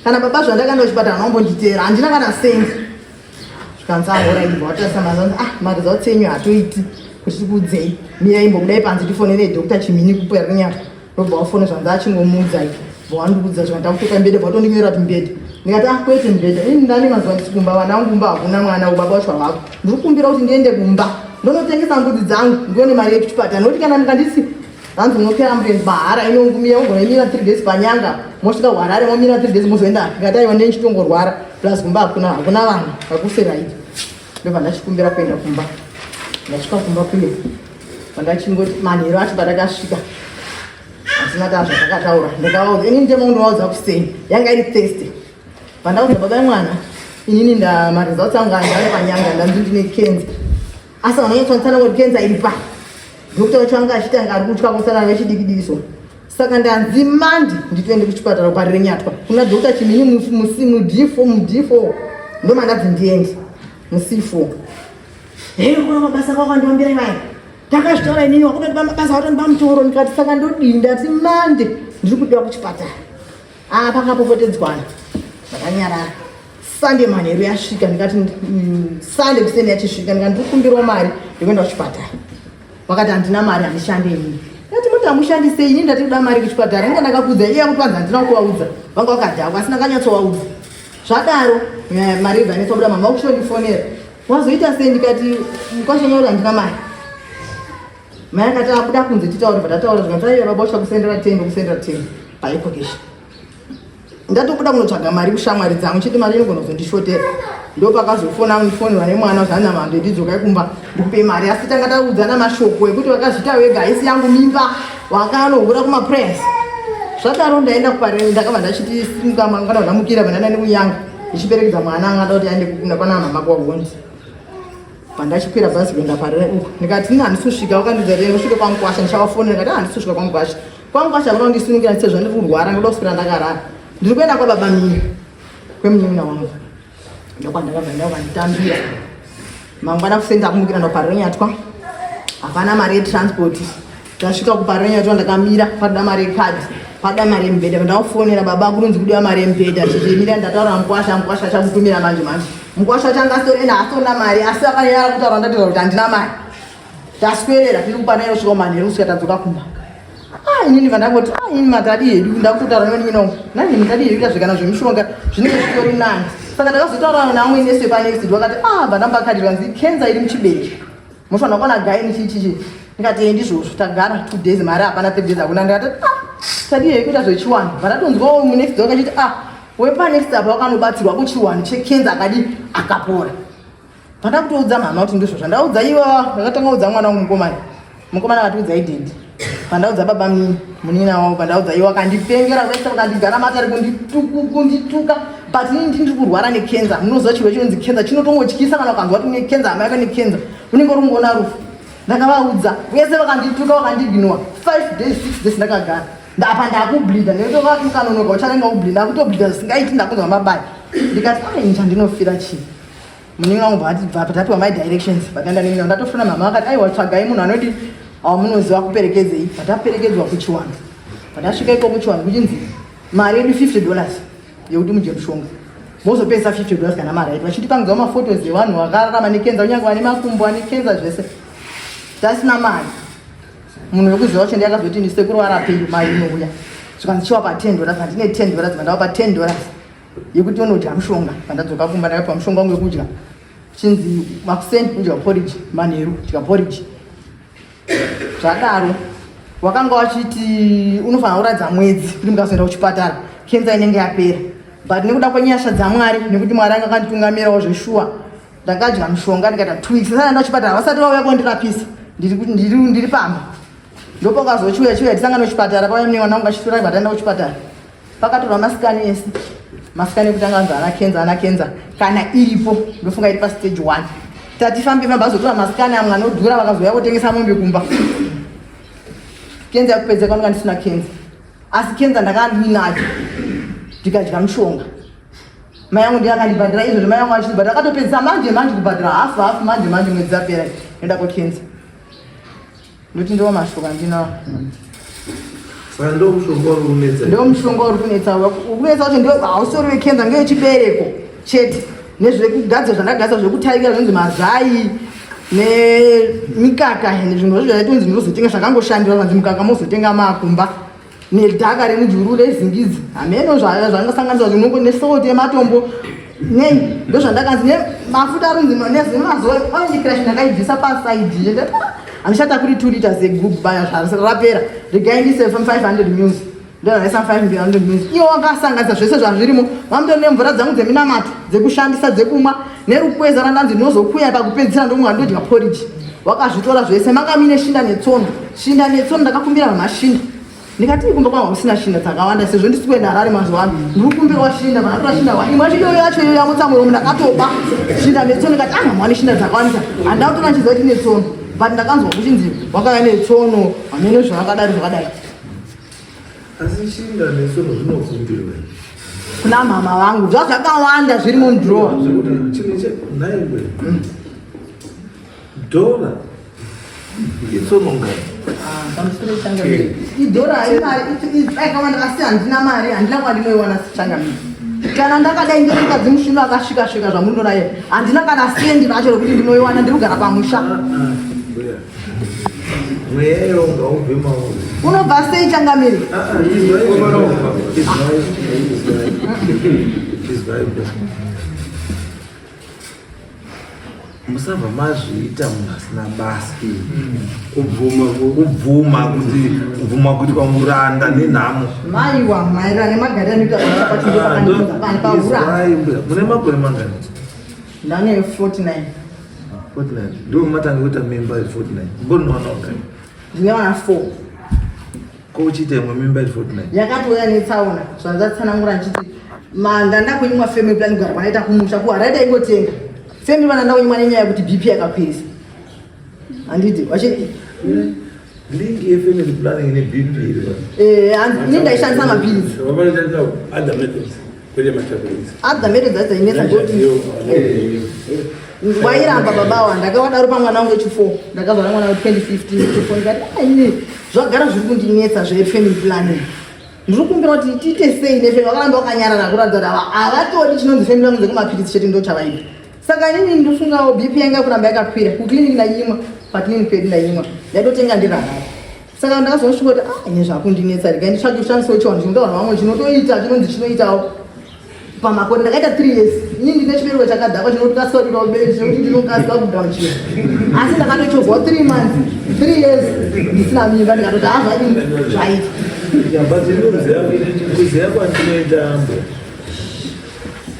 kana baba, zvandakaenda kuchipatara vanombonditeera, handina kana sendi. Zvikanzi ahora, ibva watarisa mazanzi, ah, mari dzautsenyu hatoiti kuti tikuudzei, mirai imbobudai panze tifonere Dr Chimini kuParinyatwa. Ndobva wafona, zvanzi achingomuudza bva wandikuudza zvikati ndakutopa mbede, bva watondinyorera kuti mbede. Ndikati ah, kwete mbede, ini ndane mazuva ndisi kumba, vana vangu kumba hakuna mwana, ubaba wacho havako. Ndiri kukumbira kuti ndiende kumba ndonotengesa mbudzi dzangu, ndione mari yekuchipatara, nokuti kana ndikandisi hanzi munopera ambulance mahara, inongumira ugonomira 3 days panyanga, mosvika kuHarare momira 3 days, mozoenda. Ndikati aiwa, ndee ndichitongorwara, plus kumba hakuna vanhu vakuseraiti. Ndobva ndachikumbira kuenda kumba. Ndasvika kumba kuye, pandachingoti manheru acho patakasvika, asina taa zvatakataura. Ndikavaudza inini ndema kundovaudza kuseni, yanga iri Thursday. Pandaudza baba mwana, inini nda maresults angu andave panyanga, ndanzi ndine cancer, asi vanonyatsonetsana kuti cancer iri pa doctor wacho anga achiti anga ari kutya kusana vechidiki so. Saka ndanzi Monday nditoende kuchipatara kuParirenyatwa kuna Dr Chimini mu D4, mu D4 ndomandadzi ndiende muC4. Hei, kuna mabasa kwakandiwambira ivaya, takazvitaura inini, wakutondipa mabasa, watondipa mutoro. Ndikati saka ndodii? Ndati Monday ndiri kudiwa kuchipatara. Ah, pakapopotedzwana, ndakanyarara. Sunday manheru yasvika, ndikati Sunday kuseni yachisvika, ndikati ndikukumbirawo mari yekuenda kuchipatara. Vakati handina mari, handishandi inini. Ndati muti hamushandisei? Ini ndati kuda mari kuchipatara, inga ndakakudza iye kuti vanzi handina kuvaudza, vanga vakadhakwa, asina kanyatsovaudza. Zvadaro mari ibva netsobuda. Mama wakuchondifonera, wazoita sei? Ndikati kwashanyora, handina mari. Mai akati abuda kunze titaure. Bva tataura, zvikanzi aiwa, baba ucha kusendera 10, kusendera 10 paEcoCash. Ndatobuda kunotsvaga mari kushamwari dzangu, chiti mari inogona kuzondishotera. Ndo pakazofona ndifonerwa nemwana, zvanzi namando ndidzokai kumba ndikupei mari, asi tanga taudzana mashoko ekuti vakazviita wega, haisi yangu mimba, wakanohura kumaprayers. Zvadaro ndaenda kupareni, ndakabva ndachiti simuka mangwana, ndamukira vanana nekunyanga ndichiperekedza mwana angada kuti aende kukuna kwana mama kwagondi. Pandachikwira bhazi kuenda parere uko, ndikati ini handisi kusvika. Vakandiudza kuti usvike kwamukwasha, ndichavafonera. Ndikati handisi kusvika kwamukwasha, kwamukwasha kuda kundisunungira sezvo ndiri kurwara, ndoda kuswera ndakarara. Ndiri kuenda kwababa mini kwemunin'ina wangu, ndokwandakabva ndakanditambira. Mangwana kuseni ndakumukira ndoparenyatwa, hapana mari yetransport. Ndasvika kuparenyatwa, ndakamira, padoda mari yekadhi, pada mari yemubhedha. Ndakufonera baba, kurunzi kudiwa mari yemubhedha. Chichimira, ndataura mukwasha, mukwasha achakutumira manje manje. Mukwasha changa asitorena, asitona mari, asi akanyara kutaura. Ndataura kuti handina mari. Taswerera tiri kupanai kusvika manheru, kusvika tadzoka kumba. Ah, inini vandangoti, ah, inini matadi hedu, ndakutotaura nevanini nani, mutadi hedu tazvikana zvemishonga zvinenge zvitori nani. Saka ndakazotaura namwe nese panext, vakati, ah, bandamba kadi vanzi kenza iri muchibereko, mufanira kuona gaini chichichi. Ndikati ndizvozvo. Tagara 2 days, mari hapana, 3 days hakuna. Ndikati, ah, tadi hei kuita zvechiwani. Vandatonzwawo munext door akachiti, ah, wepanext apa wakanobatsirwa kuchiwani chekenza, akadi akapora. Pandakutoudza mama kuti ndizvo zvandaudza iwa, ndakatanga kuudza mwana wangu mukomana, mukomana akatiudza idhedhi. Pandaudza baba mini munina wavo, pandaudza iwo akandipengera vese, vakandigara matari kundituka. But ini ndiri kurwara nekenza. Munoziva chirwere chinonzi kenza chinotongotyisa. Kana ukanzwa kuti une kenza, hama yako nekenza, unenge uri kungoona rufu. Ndakavaudza vese, vakandituka, vakandiignore. 5 days, 6 days ndakagara ndapa ndakubleeda, nekuti ukanonoka ucharenga kubleeda. Akutobleeda zvisingaiti, ndakunzwa mabaya. Ndikati, ai, chandinofira chii? Munin'ina wangu bva bva tapiwa my directions, vataenda nemin'a. Ndatofona mama, vakati, aiwa, tsvagai munhu anoti awamunoziva kuperekedzei. Vataperekedzwa kuchiwanhu. Vatasvika iko kuchiwanhu, kuchinzi mari yedu $50 yekuti mudye mushonga, mozopedzisa $50 kana maraiti. Vachitipangidzwa maphotos evanhu vakararama nekenza, kunyange vane makumbo ane kenza, zvese. Tasina mari. Munhu wekuziva wacho ndiye akazoti, ndisekuru varapei, mari inouya. Zvikanzi chiwapa $10. Handine $10. Vandavapa $10 yekuti unodya mushonga. Pandadzoka kumba, ndakapiwa mushonga wangu wekudya, chinzi makuseni kudya porridge, manheru kudya porridge. Zvadaro wakanga wachiti unofanira kuratidza mwedzi kuti mukazoenda kuchipatara kenza inenge yapera. But nekuda kwenyasha dzaMwari, nekuti Mwari anga akanditungamirawo zveshuwa, ndakadya mushonga ndikaita 2 weeks ndisati kuchipatara. Vasati vauya kondirapisa, ndiri pamba. Ndopakazochiuya chiuya tisangane kuchipatara. Pauya mune mwana wangu achitora, vataenda kuchipatara, pakatorwa mascan ese. Mascan ekutanga anzi ana kenza, ana kenza kana iripo, ndofunga iri pastage one. Tati fambe fambe, azotora mascan amwe anodhura, vakazouya kutengesa mombe kumba. Kenza yakupedza kanonga ndisina kenza, asi kenza ndakanga ndinacho. Ndikadya mushonga, mai yangu ndiye akandibhadhira izvozvo. Mai yangu achibhadhira, akatopedzisa manje manje kubhadhira hafu hafu manje manje mwedzi dzapera enda kwekenza. Ndoti ndiwo mashoko andinawo.
Saka ndo mushonga uri kunetsa?
Ndo mushonga uri kunetsa. Uri kunetsa kuti ndo hausori wekenza, ngewechibereko chete, nezvekugadzira zvandagadzira zvekutaikira zvinonzi mazai nemikaka nezvinhu zvacho zvaitonzi ndinozotenga zvakangoshandira. Zvanzi mukaka mozotenga makumba, nedhaka remujuru rezingizi, hameno zvangasanganiswa zvinongo, nesalt yematombo, nei, ndo zvandakanzi, nemafuta arunzi nemazuva oil crash. Ndakaibvisa pasaidi, handichatakuri 2 liters egubu baya rapera. Regai ndise 500 mils, ndonaisa 500 mils. Iwo wakasanganisa zvese zvazvirimo, vamutori nemvura dzangu dzeminamato dzekushandisa, dzekumwa, nerukweza randanzi ndinozokuya pakupedzisira, ndomwa, ndodya porridge. Wakazvitora zvese. Manga mine shinda netsono, shinda netsono. Ndakakumbira vamashinda, ndikati kumba kwangu kusina shinda dzakawanda sezvo ndisi kuenda Harare mazuva ano, ndiri kukumbirwa shinda. Vakatora shinda imwe yacho, iyoyo yacho iyoyo yamutsa muromo. Ndakatoba shinda netsono. Ndikati, ah, mwane shinda dzakawandisa, handina kutora ndichiziva kuti netsono, but ndakanzwa kuchinzi wakauya netsono, hamene zvakadari zvakadai.
Asi shinda netsono zvinokumbirwa?
Kuna mama vangu zvazvakawanda zviri mudrowa.
Zvekuti chimwe chenhaiwe, dhora itsono ngani?
Idhora imari akawanda, asi handina mari, handina kwandinoiwana sichangamiri. Kana ndakadai ndiri musvino akasvika svika zvamunoona, handina kana sendi racho rekuti ndinoiwana. Ndiri kugara pamusha.
Mbuya, mweya iwo ngaubve mauri.
Unobva sei, changamiri?
Izwai, izwai, izwai, mbuya. Musabva mazviita munhu asina basa.
Kubvuma.
Kubvuma kuti kwamuranda nenhamo.
Maiwa, maererano nemagariro anoita pamusha pacho, ndopakandipani pahura.
Izwai, mbuya. Mune makore mangani?
Ndane 49.
49. Ndo matanga kuita mimba 49? Mbori mwana wangani?
Ndine vana 4.
Ko uchiita imwe mimba at 49?
Yakatouya netsaona zvandatsanangura ndichiti manda ndakunyimwa family plan kugara kwanaita kumusha kuharare taingotenga family plan ndakunyimwa nenyaya yekuti BP yakakwirisa handiti vachi
Link yefamily planning neBP iri pa.
Eh, ini ndaishandisa mapiritsi.
Vavanoshandisa other methods kwete matablets.
Other methods dzacho dzainetsa ngoti wairamba babawa ndakavadaro pamwana wangu wechi4 ndakazvara mwana we 2015 wechi4 ndikati aini zvagara zviri kundinetsa zvefamily planning ndiri kukumbira kuti tiite sei nefamily vakaramba vakanyarara kuratidza kuti havatodi chinonzi family planning dzekumapiritsi chete ndo chavaida saka inini ndofungawo bp yanga kuramba yakakwira kuclinic ndanyimwa paclinic pedu ndanyimwa ndaitotenga ndirarara saka ndakazosvika kuti ah ine zvakundinetsa regai nditsvake kushandisawo chivanhu chinotaura vamwe chinotoita chinonzi chinoitawo pamakore ndakaita 3 years ini ndine chibereko chakadhakwa chinokasika kuita ubereki zvekuti ndinokasika kugamuchira asi ndakatochovhwa 3 months 3 years ndisina mimba ndikatoti hazvadini zvaita.
But kuziva kwandinoita ambo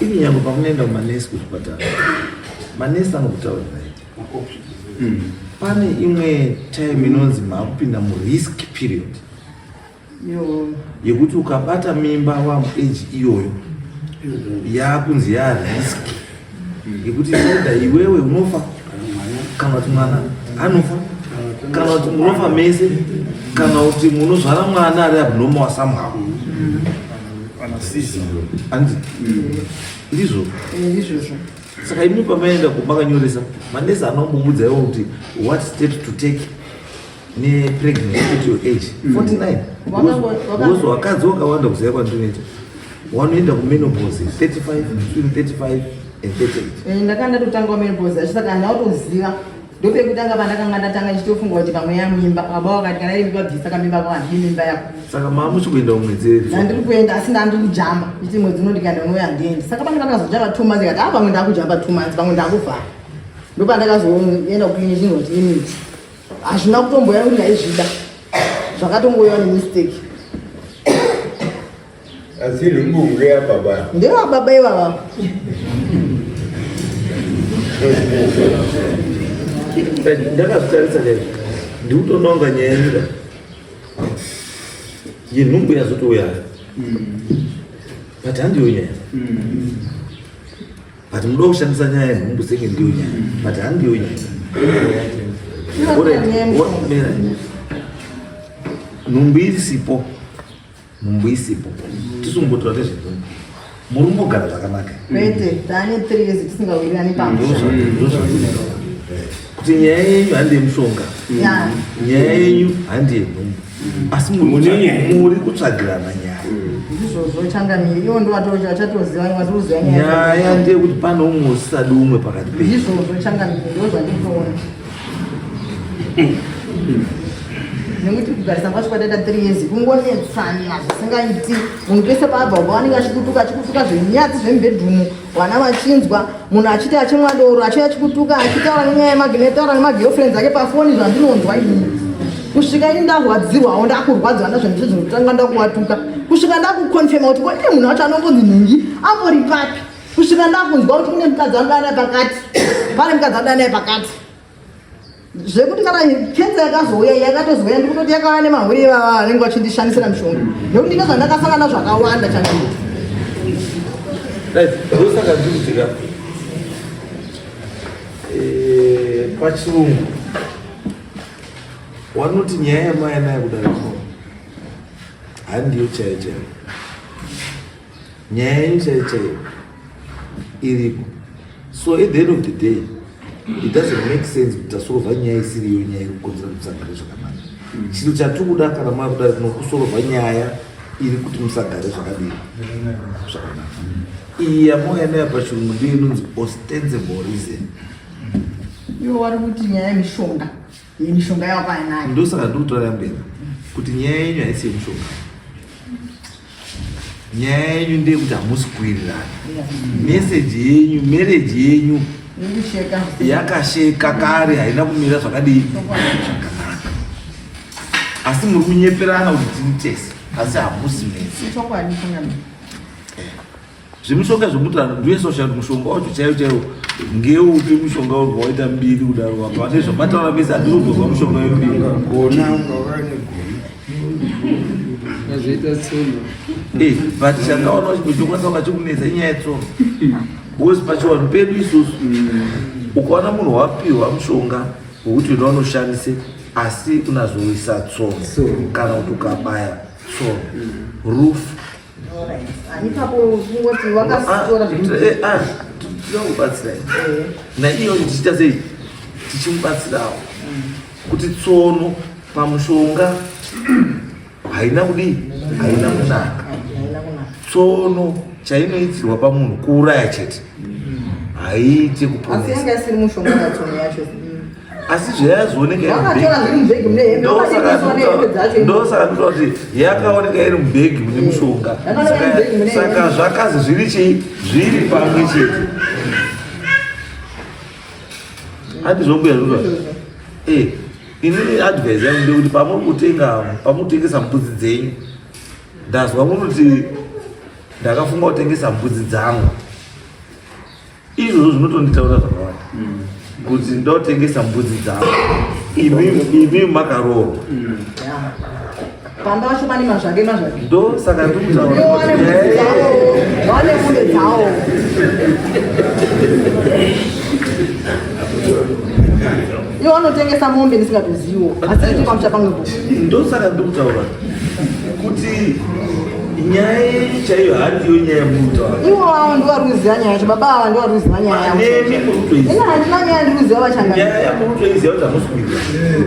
ini nyangwe pamunoenda kumanesi kuzvipatara manesi anokutaurirai pane imwe time inonzi maakupinda murisk period yekuti ukabata mimba wamuage iyoyo yakunzi yarisk yekuti either iwewe unofa kana kuti mwana anofa kana kuti munofa mese kana kuti munozvara mwana ari abnormal somehow. Andi ndizvo?
Ndizvozvo.
Saka imi pamaenda kumakanyoresa manesi anombobudza iwo kuti what steps to take nepregnancy at your age 49 because vakadzi vakawanda kuziva kwandinoita wanoenda kumenopause 35, between 35 and 38.
Ndakanga ndatotanga menopause acho saka handina kutoziva ndopekutanga pandakanga ndatanga ndichitofunga kuti pamwe yamimba baba vakati kana iri mimba bvisa kamimba kako handii mimba yako.
Saka maamuchi kuenda kumwedzi?
Ndandiri kuenda asi ndandiri kujamba ichi mwedzi uno ndikaenda unouya handiendi saka pane pandakazojamba 2 months ikati a pamwe ndakujamba 2 months pamwe ndakuvhara ndopandakazoenda kuclinic chinoti imiti hazvina kutomboya kuti ndaizvida zvakatongoiwa nemistake.
Asi nhumbu ngeyababa?
Ndevababa ivava.
Ndakazvitarisa chaizvo ndikutononga nyaya yenyika yenhumbu yazotouya but handiyo nyaya but munoda kushandisa nyaya yenhumbu senge ndiyo nyaya but handiyo nyaya. Alright, mira. Nhumbu isipo, nhumbu isipo, tisumbotora nezvenhumbu muri kumbogara zvakanaka?
Kwete, taane 3 years tisingawirirani pamusha.
Kuti nyaya yenyu handi yemushonga, nyaya yenyu handi yenhumbu asi muri
Mune nyaya.
Muri kutsvagirana nyaya.
Ndizvozvo changamiri ivo ndo vachatoziva vatoziva
nyaya ndeyekuti pane umwe usisadi umwe pakati penyu.
Ndizvozvo changamiri ndo zvandikutoona nekuti kugarisa kwacho kwataita 3 years kungonetsana zvisingaiti munhu pese paabva ubva vanenge achikutuka achikutuka zvenyatsi zvemubhedhumu vana vachinzwa munhu achiti achimwa doro achiuya achikutuka achitaura nenyaya yemagetaura nemagirlfriends ake pafoni zvandinonzwa inini kusvika ini ndarwadzirwawo ndakurwadziwa nazvo ndizvozotanga ndakuvatuka kusvika ndakuconfirma kuti koiye munhu wacho anombonzi nhingi ambori papi kusvika ndakunzwa kuti kune mukadzi anoda naye pakati pane mukadzi anoda naye pakati zvekuti kana kenza yakazouya yakatozouya ndikutoti yakauya nemahuri ivava vanenge vachindishandisira mishonga nekuti ndine zvandakasangana zvakawanda changamiti.
Right, ndosaka ndikuti pachirungu wanoti nyaya yamai nayo kudai handiyo chaiyo chaiyo nyaya yenyu chaiyo chaiyo iriko. So at the end of the day it doesn't make sense kuti tasolva nyaya isiriyo nyaya iri kukonzera kuti musagare zvakanaka. Chiro chatikuda kana makudai tinokusolva nyaya iri kuti musagare zvakadii zvakanaka. Iyi yamauya nayo pachirungu ndiyo inonzi ostensible reason.
Ivo vari kuti nyaya yemishonga yemishonga yawakauya nayo.
Ndosaka ndikutaura mberi kuti nyaya yenyu haisi yemushonga. Nyaya yenyu ndeyekuti hamusi kuwirirana meseji yenyu marriage yenyu
nekusheka
yakasheka kare haina kumira zvakadii zvakanaka asi muri kunyeperana kuti tiri tese asi hamusi mese.
Chokwadi changamiri.
Zvemishonga zvokuti ndiye sosha kuti mushonga wacho chaiwo chaiwo ngeupi mushonga wobva waita mbiri kudaro apa nezvamataura mese handiri kubvozwa mushonga wembiri.
Gona unga wakane gona. Zvoita tsono.
Eh, but chandaona chimwe chokwanisa kunga chikunetsa inyaya yetsono because pachivanhu pedu isusu ukaona munhu wapiwa mushonga wekuti unoda unoshandise asi unazoisa tsono kana kuti ukabaya tsono rufu.
Ipapo kungoti wakasitora.
Tinokubatsirai naiyo tichiita sei, tichimubatsirawo kuti tsono pamushonga haina kudii, haina kunaka. Tsono chainoitirwa pamunhu kuuraya chete, haiiti
Asi
kuponesa.
yanga isiri mushonga katsono yacho.
Asi zvayazooneka
Wakatora zviri mubhegi mune hembe, wakadikiswa nehembe dzacho.
Ndosaka ndinotaura kuti yakaoneka iri mubhegi mune mushonga.
Yakaoneka iri mubhegi mune
Saka
hembe.
zvakazi zviri chii, zviri pamwe chete, handi zvombuya zvinoa. Inini advice yangu ndekuti pamuri kutenga, pamuri kutengesa mbudzi dzenyu, ndazwa munoti ndakafunga kutengesa mbudzi dzangu, izvozvo zvinotonditaura zvakawanda kuti ndotengesa mbudzi dzangu, imi makaroorwa.
Pamba vacho pane mazvake mazvake.
Ndosaka ndiri kutaura
Iwo vane mbudzi dzavo, vane mombe dzavo. Iwo vanotengesa mombe ndisingatoziwo, asi kuti pamusha pamwepo.
Ndosaka ndiri kutaura kuti nyaya yenyu chaiyo handiyo nyaya yamuri kutaura.
Iwo avo ndivo vari kuziva nyaya yacho, baba ava ndivo vari kuziva nyaya yavo.
Nemi muri kutoiziva.
Ina handina nyaya ndiri kuziva, vachangana.
Nyaya yamuri kutoiziva kuti hamusi kuiziva.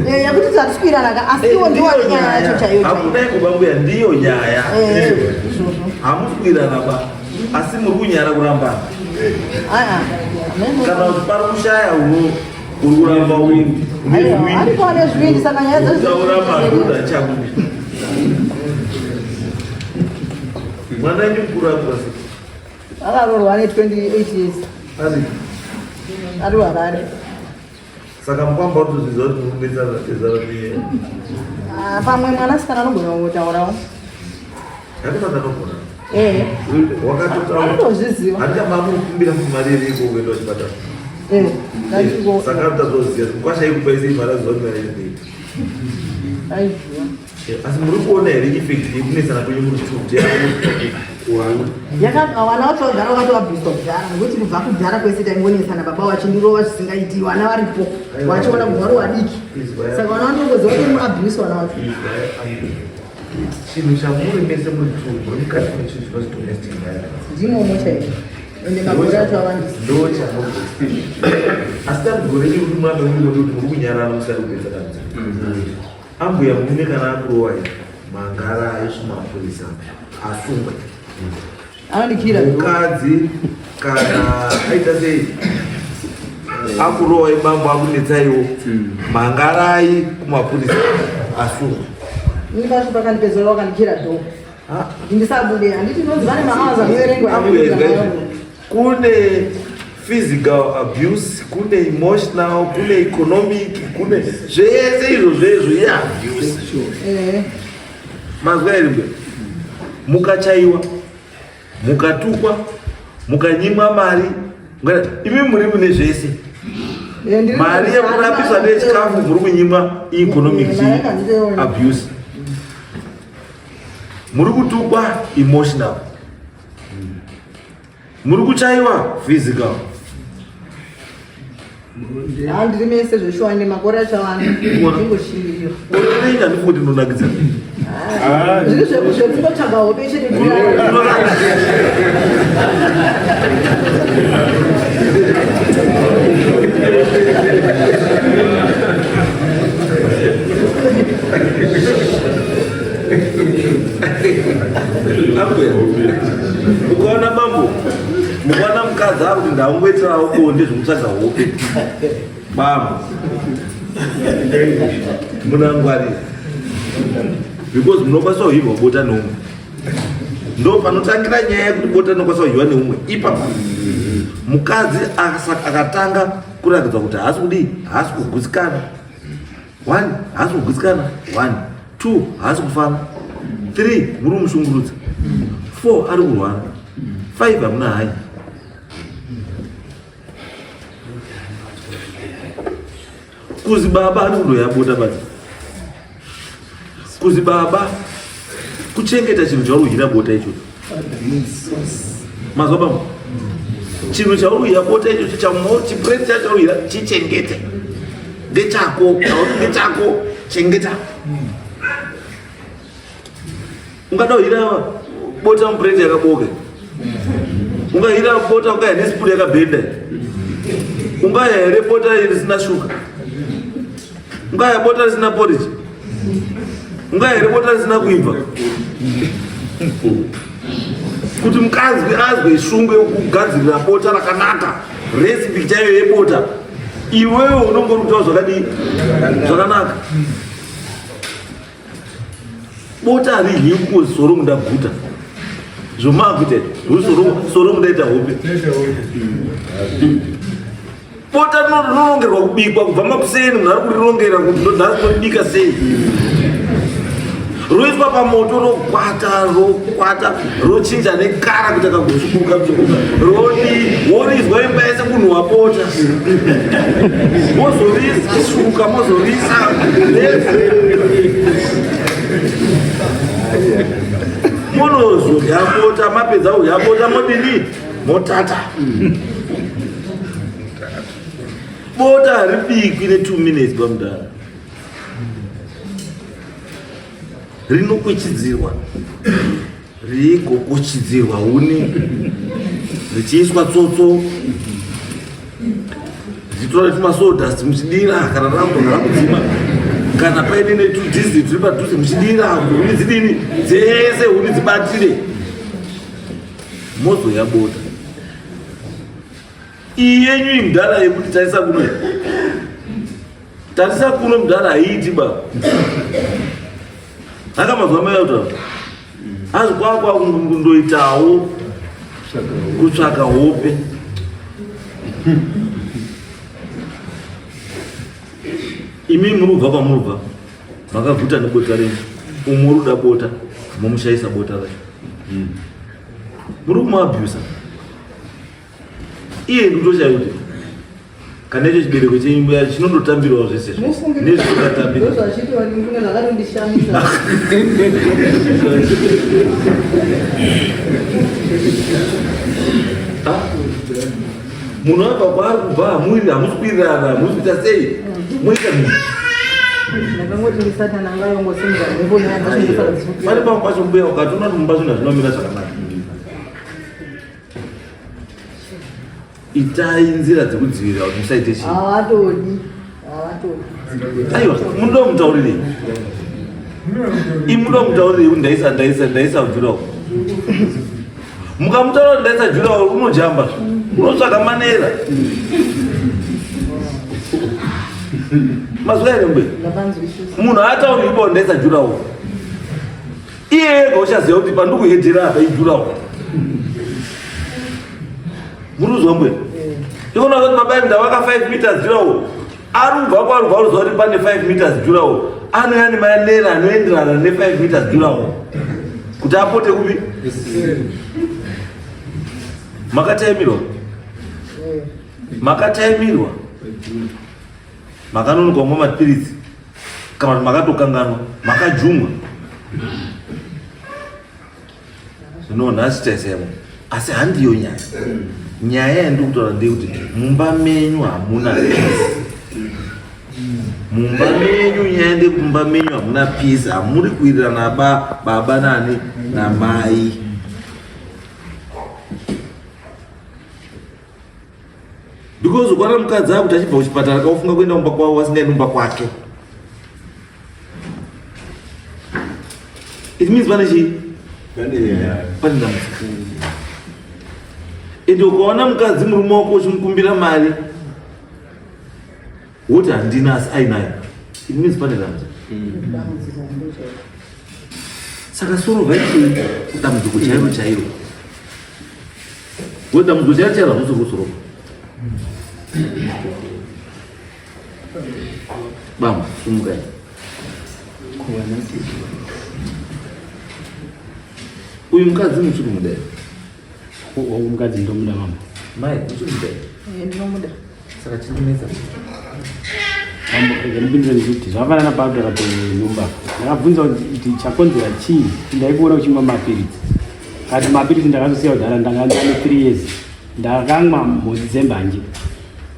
Eh, yekuti hatisikuirana ka, asi iwo ndiwo ane nyaya yacho chaiyo chaiyo.
Hakuna ikubambuya, ndiyo nyaya.
Eh, izvozvo.
Hamusi kuirana ba, asi muri kunyara kurambana
Aa,
kana kuti pari kushaya uno uri kuramba windi.
Aiwa, ariko ane zvivindi, saka nyaya dzacho
Taura madhodha chakubi mwana wenyu mukuru akura sei?
Akaroorwa ane 28 years.
Ari
Ari Harare.
Saka mukwamba kutozviziva kuti muri kunetsana tezara ne
Ah, pamwe mwanasikana anogona kungotaurawo.
Hakusatanogona.
Eh.
Wakatotaura.
Anotozviziva.
Handichamamurikumbira mari iriko kuenda kuchipatara.
Eh, ndachiko.
Saka tatoziva mukwasha ikupa isei mari, aziva kuti mari iriko.
Aiziva.
Asi muri kuona here effect yekunetsana kwenyu muri two
Kuwana.
Vana vacho vagara vakatovabviswa kudhara, nekuti kubva kudhara kwese taingonetsana, baba vachindirova zvisingaiti, vana varipo vachiona kubva vari vadiki, saka vana vanongoziva kuti muabuse vana vacho.
Chinhu chamuri mese muri two muri mukati mechinhu chinonzi domestic violence.
Ndimomo chaizvo, ende makore acho awandisa.
Ndo chamuri, asi dambudziko renyu kuti murambe muri kuti muri kunyarara musati kupedza dambudziko. Ambuya, murume kana akurowa mangara aiswa mapurisa asungwe.
Anondikira.
Mukadzi kana aita sei, akurowa ibambo, akunetsaiwo, mangarai kumapurisa asungwe.
Ini pacho pakandipedzera wakandikira door ndisabude, handiti nonzi vane mahours anoverengwa.
Ambuya, izvozvo. Kune physical abuse, kune emotional, kune economic, kune zvese izvo zvezvo iabuse. Mazwa here mbuya? Mukachaiwa, mukatukwa, mukanyimwa mari, imi muri mune zvese, mari yekurapisa nechikafu muri kunyimwa, economic abuse. Muri kutukwa, emotional. Muri kuchaiwa, physical.
Handiri mese zveshuwa, ende makore acho awanda, ndingoshingirira.
Unoita ndifunga kuti ndinonakidza.
Zviri zvekungotsvaga hope chete.
Ambuya, ukaona bambo, mukaona mukadzi ari kuti ndaungoitirawo bonde zvekutsvaga hope, bambo munangwarira, because munokwanisa kuhirwa bota neumwe. Ndo panotangira nyaya yekuti bota rinokwanisa kuhirwa neumwe ipapo. Mukadzi akatanga kuratidza kuti haasi kudii, haasi kugutsikana, one, haasi kugutsikana, one, two, haasi kufara, three, muri kumushungurudza, four, ari kurwara, five, hamuna hanya. Kuzi baba ari kundoya bota badzi, kuzi baba. Kuchengeta chinhu chauri kudyira bota ichocho. Mazwa bambo? Chinhu chauri kudyira bota ichocho chamo chipureti chacho chauri kudyira chichengete. Ndechako, ndechako, chengeta. Ungada kudyira bota mupureti yakaboka. Ungadyira bota ungaya nesipuri yakabhenda. Ungaya here bota risina shuga? Ungaya bota risina porridge? Ungaya here bota risina kuibva? Kuti mukadzi azwe shungu yekugadzirira bota rakanaka, recipe chaiyo yebota, iwewe unonge uri kutaura zvakadii? Zvakanaka. Bota haridyiwi kungozi soro mundaguta. Zvomakuita izvi, soro mundaita hope. Bota rinorongerwa kubikwa kubva makuseni, munhu ari kurirongera kuti ndonhasi ndoribika sei. Roiswa pamoto rokwata rokwata rochinja nekara kuita kakutsvukuka kutsvukuka rodi worizwa imba yese kunhuhwa bota mozorisa shuka mozorisa monozodya bota mapedza kudya bota modini motata. Bota haribikwi ne 2 minutes pamudara, rinokuchidzirwa rigokuchidzirwa huni richiiswa tsotso richitora tumasodust muchidira kana rakugona rakudzima kana paine netudhizi turi padhuze muchidira huni dzidini dzese huni dzibatire mozoya bota. Iyi yenyu iyi mudhara yekuti tarisa kuno, tarisa kuno mudhara haiiti ba. Haka mazuva maya kutaura asi kwakwa kundoitawo kutsvaka hope. Imi muri kubva kwamurubva makaguta nebota renyu, umwe uri kuda bota momushaisa bota racho, muri kumuabhusa iye. Ndikutoshaya kuti kana icho chibereko chenyu mbuya chinondotambirawo zvese nezvisingatambiri.
Ndozvachiti zvakatondishamisa.
Munhu abva kwaari kubva, hamuiri, hamusi kuwirirana, hamusi kuita sei, moita munhu.
Ndakangoti ndisatani angayongosimudza mhepo.
Pane pamwe pacho mbuya ukatoona kuti mumba zvinhu hazvinomira zvakanaka, itai nzira dzekudzivirira kuti musaite chii.
Havatodi, havatodi.
Aiwa, munoda kumutaurirei? Imunoda kumutaurirei kuti ndaisa ndaisa ndaisa jurawo? Mukamutaura kuti ndaisa jurawo, unojamba, unotsvaka manera. Mazuva here mbuya?
Ndapanzwisisa.
Munhu haatauri ipo ndaisa jurawo, iye ega uchaziva kuti pandikuhedhera apa ijurawo. Muri kuzwa mbuya? Ikona kuti baba ndavaka 5 meters jurawo, ari kubva kwaari kubva ruziva kuti pane 5 meters jurawo, anouya nemanera anoenderana ne5 meters jurawo kuti apote kupi. Makataimirwa, makataimirwa, makanonoka kumwa mapiritsi kana kuti makatokanganwa, makajumwa. Zvino nhasi taisemo, asi handiyo nyaya. Nyaya yandiri kutaura ndeyekuti mumba menyu hamuna peace. Mumba menyu, nyaya ndeyekuti mumba menyu hamuna peace, hamuri kuwirirana ba baba nani namai. Because ukwana mukadzi akuti achibva kuchipatara kaufunga kuenda kumba kwavo asingaendi kumba kwake, it means pane chii? Pane dambudziko. Ende ukaona mukadzi, murume wako uchimukumbira mari woti handina asi ainayo, it means pane dambudziko.
Dambudziko ndochairo.
Saka sorovai dambudziko chairo chairo. We dambudziko chairo chairo hamusi kusorova. Bamba, sumukai. Uyu mukadzi muchiri kumuda here?
Uyu mukadzi ndomuda mama.
Mai, muchiri kumuda here?
Ndinomuda.
Saka chinonetsa
Ndipindure ndichiti zvafanana pakutaura penhumba. Ndakabvunza kuti chakonzera chii, ndaikuona uchimwa mapiritsi. Kati mapiritsi ndakazosiya kudhara, ndanga ndane 3 years. Ndakamwa mhodzi dzembanje.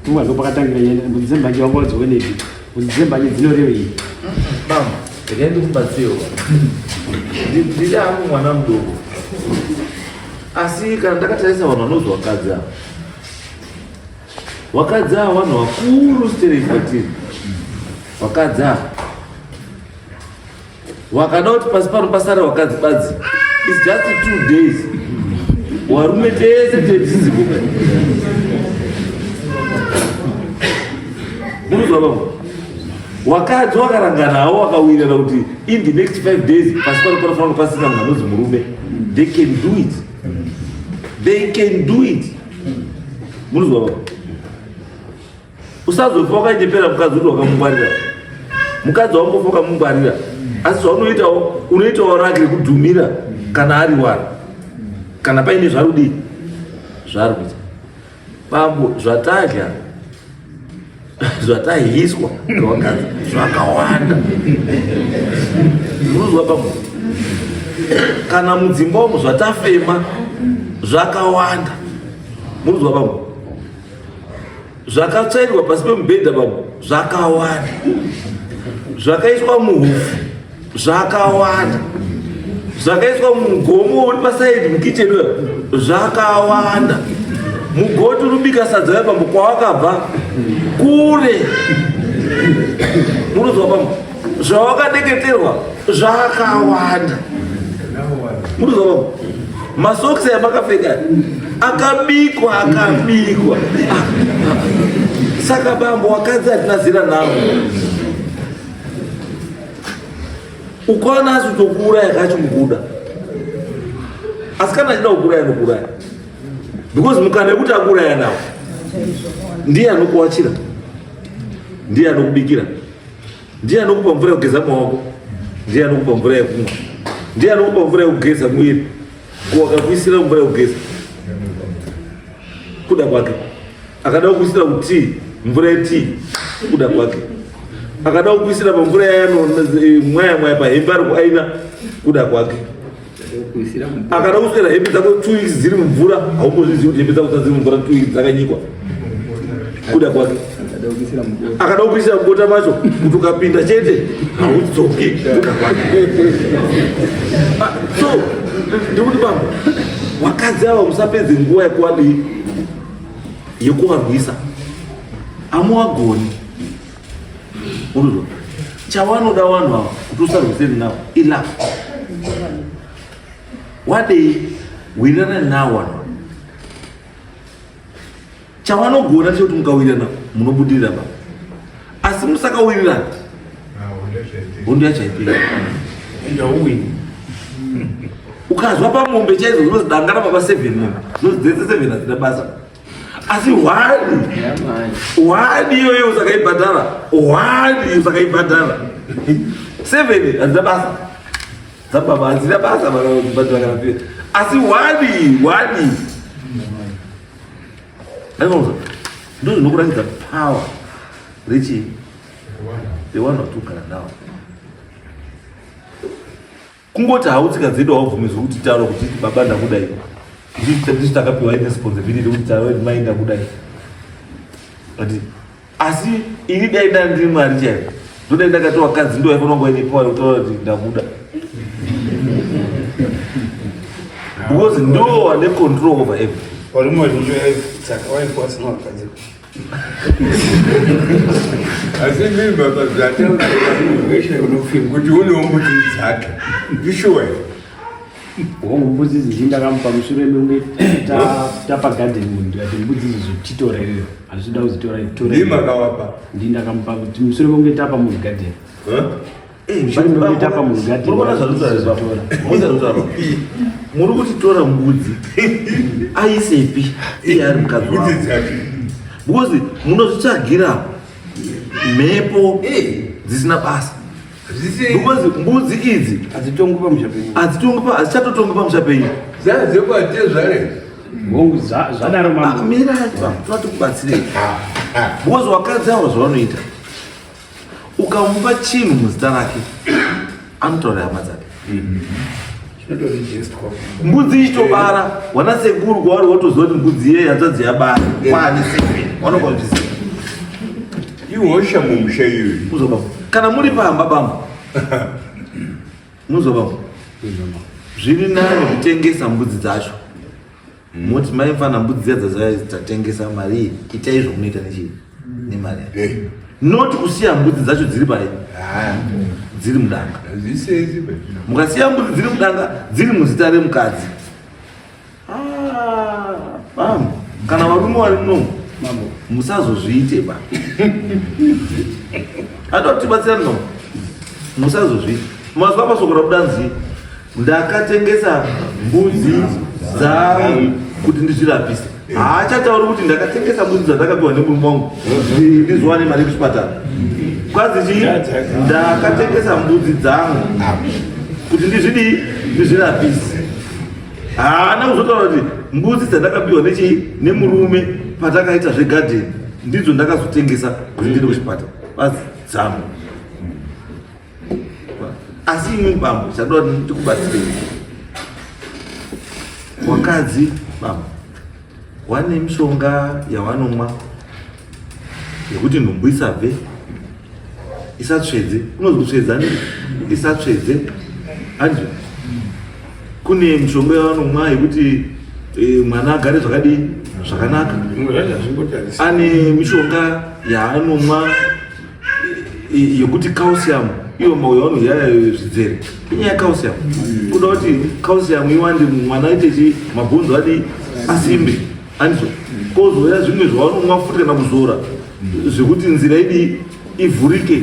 Kumwa ndo pakatangira nyaya, mhodzi dzembanje wanga wadzionepi? Mhodzi dzembanje dzinorevei?
Baba, regai ndikubatsirewo. Ndiri hangu mwana mudoko. Asi kana ndakatarisa vanhu vanonzi vakadzi ava. Vakadzi ava vanhu vakuru stereki kwatiri. Vakadzi ava. Wakada kuti pasi pano pasare wakadzi badzi. It's just 2 days. Warume tese tetizipo. Munozwa baba? Wakadzi wakaranganawo wakawirirana kuti in the next 5 days pasi pano panofanira pasina munhu anonzi murume. They can do it. They can do it. Munozwa baba? Usazofa wakanyepera mukadzi kuti wakamungwarira. Mukadzi wangofa wakamungwarira. Asi zvaunoitawo unoitawo rake rekudhumira kana ari wari. Kana paine zvarudii zvaari kuita. Bambo zvatadya zvatahiswa ngevakadzi zvakawanda. Unozwa bambo? Kana mudzimba umu zvatafema zvakawanda. Munozwa bambo? Zvakatsvairwa pasi pemubhedha bambo zvakawanda, zvakaiswa muhufu zvakawanda, zvakaiswa mugomo uri pasaidi mukicheni uya zvakawanda, mugoti uribika sadza uya bambo kwawakabva kure, munozwa bambo zvawakadeketerwa zvakawanda, munozwa bambo masokisi amakapfeka akabikwa akabikwa. Saka bambo wakadzi hatina zera navo, ukaona asi kutokuuraya kacho mukuda, asi kana achida kukuuraya anokuuraya because mukana wekuti akuuraya nawo ndiye anokuwachira, ndiye anokubikira, ndiye anokupa mvura yekugeza maoko, ndiye anokupa mvura yekumwa, ndiye anokupa mvura yekugeza mwiri. Ko akakuisira mvura yekugeza kuda kwake, akada kukuisira kutii mvura yetii kuda kwake, akada kukuisira pamvura yayano mwaya mwaya pahembe ari kuaina kuda kwake, akada kuswera hembe dzako 2 weeks dziri mumvura, haumbozvizivi kuti hembe dzako dziri mumvura 2 weeks dzakanyikwa kuda kwake, akada kukuisira mubota macho kuti ukapinda chete haudzoki kuda kwake. So ndikuti bambo, wakadzi ava musapedze nguva yekuwadii yekuwarwisa, amuwagoni. Unozwa chavanoda vanhu ava kuti usarwiseni navo ilove. Wadei wirirana nawo vanhu ava. Chavanogona chekuti mukawirirana munobudirira baba, asi musakawirirana hondo yacho haiperi. Ukazwa pamombe chaidzo zvinonzi danga rababa 7 mombe zvinonzi dzese 7 hadzina basa, asi hwani hwani iyoyo usakaibhadhara, hwani usakaibhadhara 7 hadzina basa, dzababa hadzina basa vakabhadhara kana pia, asi hwani hwani aivaza ndo zvinokuratidza power rechii rewanhu vatogara nawo. Kungoti hautsika dzedu haubvumidzwi kuti taura kuti baba ndakudai, ndisu takapiwa responsibility kuti taura kuti mai ndakudai, but asi ini dai ndandiri Mwari chaivo, ndodai ndakati wakadzi ndo vaifanira kunge vaine power yekutaura kuti ndakuda, because ndo vane control over everything.
Varume vazhinji saka wainge vasina vakadzi. Asi mimi baba zvataura kuti unewo mbudzi dzake ishuwa.
Hongu, mbudzi idzi ndakamupa mushure mekunge tapa garden munhu, ndikati mbudzi idzi zvotitorerera hazvida kuzitora.
Ndii makawapa?
Ndi ndakamupa kuti mushure mekunge tapa munhu garden. Mushure mekunge tapa munhu garden.
Munoona zvatotaura, muri kuti tora mbudzi aisepi iye ari mukadzi
Mbudzi
wavo?
dzake.
Because munozvitsvagira mhepo dzisina basa, because mbudzi idzi
hadzitongi pamusha penyu.
Hadzichatotongi pamusha penyu.
DzadzekwaTezvare.
Hongu, zvadaro mambo.
Mira, toda tikubatsirei, because wakadzi avo zvavanoita Ukamupa chinhu muzita rake, anotaura hama dzake. Mbudzi ichitobara, wana sekuru kwavari wotoziva kuti mbudzi iye hanzvadzi yabara kwaane seven, vanobva kuzviziva.
Ihosha mumusha iyoyi.
Muzwa bambo, kana muri pamba bambo, muzwa bambo, zviri nani kutengesa mbudzi dzacho, moti mai mfana mbudzi dziya dzatengesa mari iyi, itai zvamunoita nechii nemari yacho, not kusiya mbudzi dzacho dziri pai dziri mudanga.
Hazvisezi.
Mukasiya mbudzi dziri mudanga dziri muzita remukadzi, Ah, bambo, kana varume vari munomu, musazozviite ba, ada kutibatsira no, musazozviite. Mazuva pasoko rabuda nzi ndakatengesa mbudzi dzangu kuti ndizvirapise, haachatauri kuti ndakatengesa mbudzi dzandakapiwa nemurume wangu ndizowane mari kuchipatara. Kwanzi chii? Ndakatengesa mbudzi dzangu kuti ndizvidii? Ndizvirapise. Haana kuzotaura kuti mbudzi dzandakapiwa nechii nemurume patakaita zvegadheni ndidzo ndakazotengesa kuti ndiende kuchipatara, basi dzangu. Asi imwe bambo, chadoda kuti ndikubatsirei, wakadzi bambo wane mishonga yawanomwa yekuti nhumbu isabve, isatsvedze, kunozi kutsvedza ne isatsvedze hanzi kune mishonga yavanomwa yekuti mwana agare zvakadii zvakanaka. Ane mishonga yaanomwa yokuti calcium iyo mauya vanodya zvidzere, inyaya yecalcium, kuda kuti calcium iwande, mwana aite chi mabhonzo adi asimbe, andizvo? Kozouya zvimwe zvavanomwa futi kana kuzora zvekuti nzira idi ivhurike,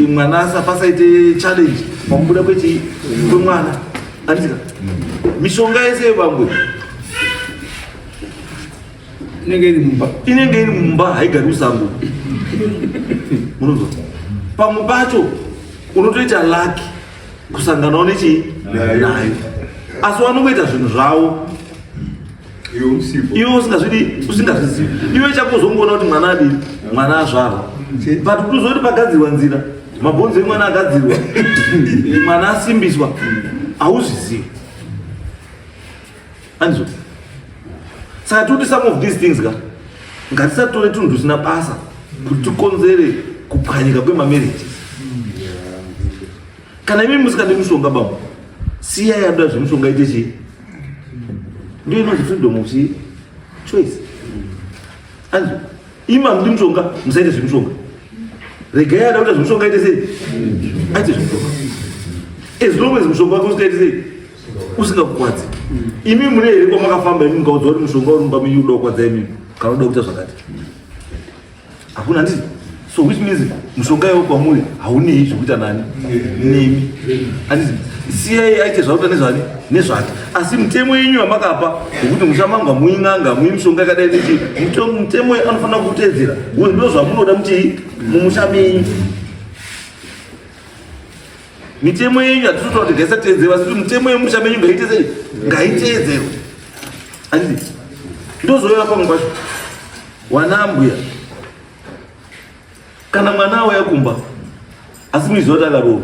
mwana pasaite challenge pakubuda kwechi kwemwana, andika? Mishonga yese yevangwe
inenge iri mumba,
inenge iri mumba, haigari musango. Munozwa, pamwe pacho unotoita lucky kusanganawo nechii nayo, asi vanongoita zvinhu zvavo
iwe usipo,
iwe usingazvidi, usingazvizivi. Iwe chakuzongoona kuti mwana adii, mwana azvarwa, but kuzoti pagadzirwa nzira, mabhonzo emwana agadzirwa, mwana asimbiswa, hauzvizivi, andizvo? Saka toti some of these things ka, ngatisatore tunhu tusina basa kuti tikonzere kupwanyika kwemamarriages. Kana imi musikade mishonga bambo, siyai adoda zvemishonga ite chii, ndiyo inonzi freedom of chii choice, andizvo? Imi hamudi mushonga, musaite zvemushonga. Regai ada kuita zvemushonga aite sei, aite zvemushonga, as long as mushonga wake usikaite sei, usingakukwadzi. Imi mune here kwamakafamba imi mukaudzwa kuti mushonga uri mumba menyu uda kukwadza imimi kana uda kuita zvakati? Hakuna, handiti? So which means mushonga iwo kwamuri haunei zvekuita nani nemi, handiti? Siyai aite zvakuita nezvani nezvake. Asi mutemo yenyu yamakapa wekuti musha mangu hamuyi n'anga, hamuyi mishonga yakadai nechi, mutemo anofanira kuteedzera because ndo zvamunoda muchii mumusha menyu. Mitemo yenyu hatitotaura kuti ngaisateedzerwa, asi kuti mitemo yemusha menyu ngaite sei, ngaiteedzerwe, handiti? Ndozouya pamwe pacho wanambuya, kana mwana auya kumba asi muiziva kuti akaroorwa,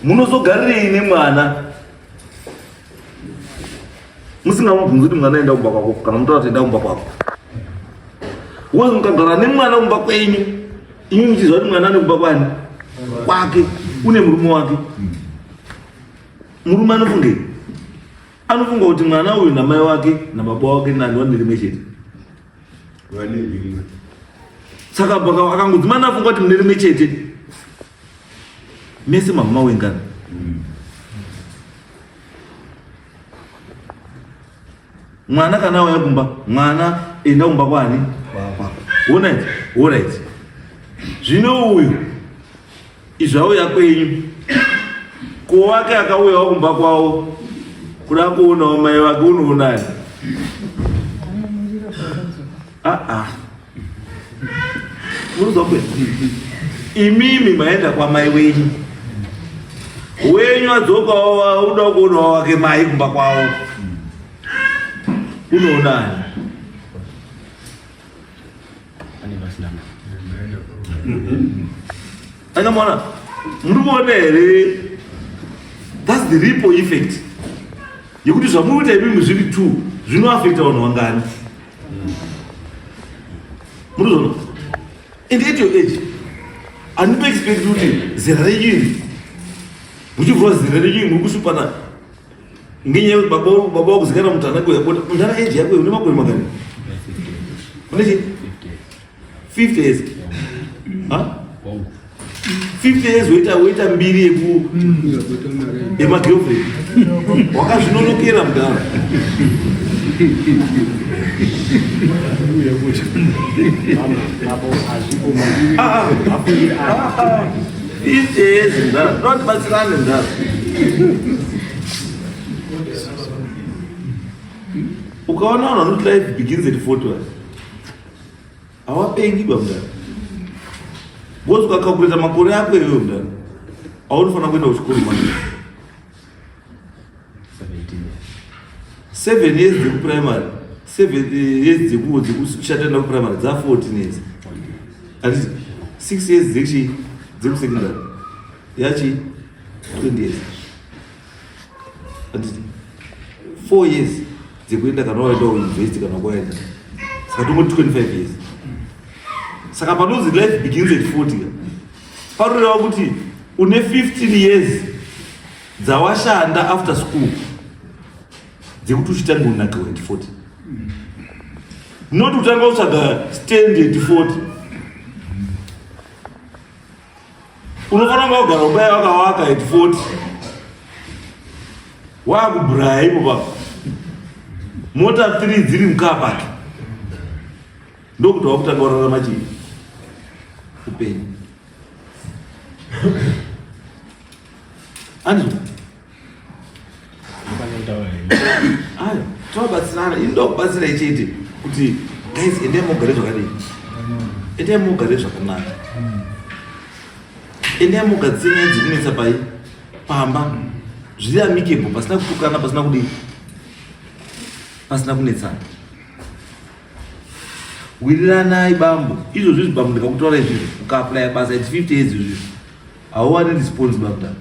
munozogarirei nemwana musingamubvunzi kuti mwana enda kumba kwako, kana mutaura kuti enda kumba kwako? Wozi mukagara nemwana kumba kwenyu, imi muchiziva kuti mwana ane kumba kwani kwake, une murume wake, murume anofungei? Anofunga kuti mwana uyu namai wake nababa wake nani vane rimwe chete.
Vane rimwe.
Saka akangodzimana afunga kuti mune rimwe chete mese, mama wengana. Mwana kana auya kumba, mwana enda kumba kwani kwako. Alright, alright. Zvino uyu izvi auya kwenyu, ko wake akauyawo kumba kwavo kuda kuonawo mai vake, unoonani? Aa, unozwa kwe imimi maenda kwamai wenyu, wenyu adzokawo uda kuonawo wake mai kumba kwavo, unoonani? Anga mwana muri kuona here? That's the ripple effect yekuti zvamuri kuita imimi zviri two zvinoafecta vanhu vangani. Muri kuzoona? And at your age handito expect kuti zera renyu iri muchivhura zera renyu iri muri kusvipana ngenyaya yekuti baba wakuzikana mutana kuya bota mutana age yako une makore mangani? Une chi? 50 years. Ha? 50 years woita mbiri yeku yemagirlfriend. Wakazvinonokera mudhara. Ah, ah, ah. 50 years mudhara. Tinotibatsirane mudhara. Ukaona vanhu vanoti life begins at 40 hawapengi ba mudhara. Because ukakakuleta makore ako iwewe mudhara, aunofanira kuenda kuchikoro manje. 7 years dzekuprimary, 7 years dzekushatanda kuprimary dza 14 years. Handiti 6 years dzekuchi dzekusecondary yachi 20 years. Handiti 4 years dzekuenda kana waenda kuuniversity kana kwaenda, saka tongoti 25 years. Saka panonzi life begins at 40 panoreva kuti une 15 years dzawashanda after school dzekuti uchitange unakirwa at 40, not kutanga kutsvaga stand at 40. Unofanira kunga kugara ubaya wakawaka at 40, wakubraya ipo pa mota 3 dziri mucar park, ndokuti wakutanga urarama chii upenyu. Andizvo ayo tovabatsirana. Ini ndokubatsirai chete kuti guys, endai mugare zvakadii, endai mugare zvakanaka, endai mugadzire nyaya dzekunetsa pai pamba zviri amicable, pasina kutukana, pasina kudii, pasina kunetsana. Wiriranai bambo. Izvozvo izvi bambo, ndikakutaura izvizvi, ukaaplya basa at 50 years izvizvi hauwani response bamudara,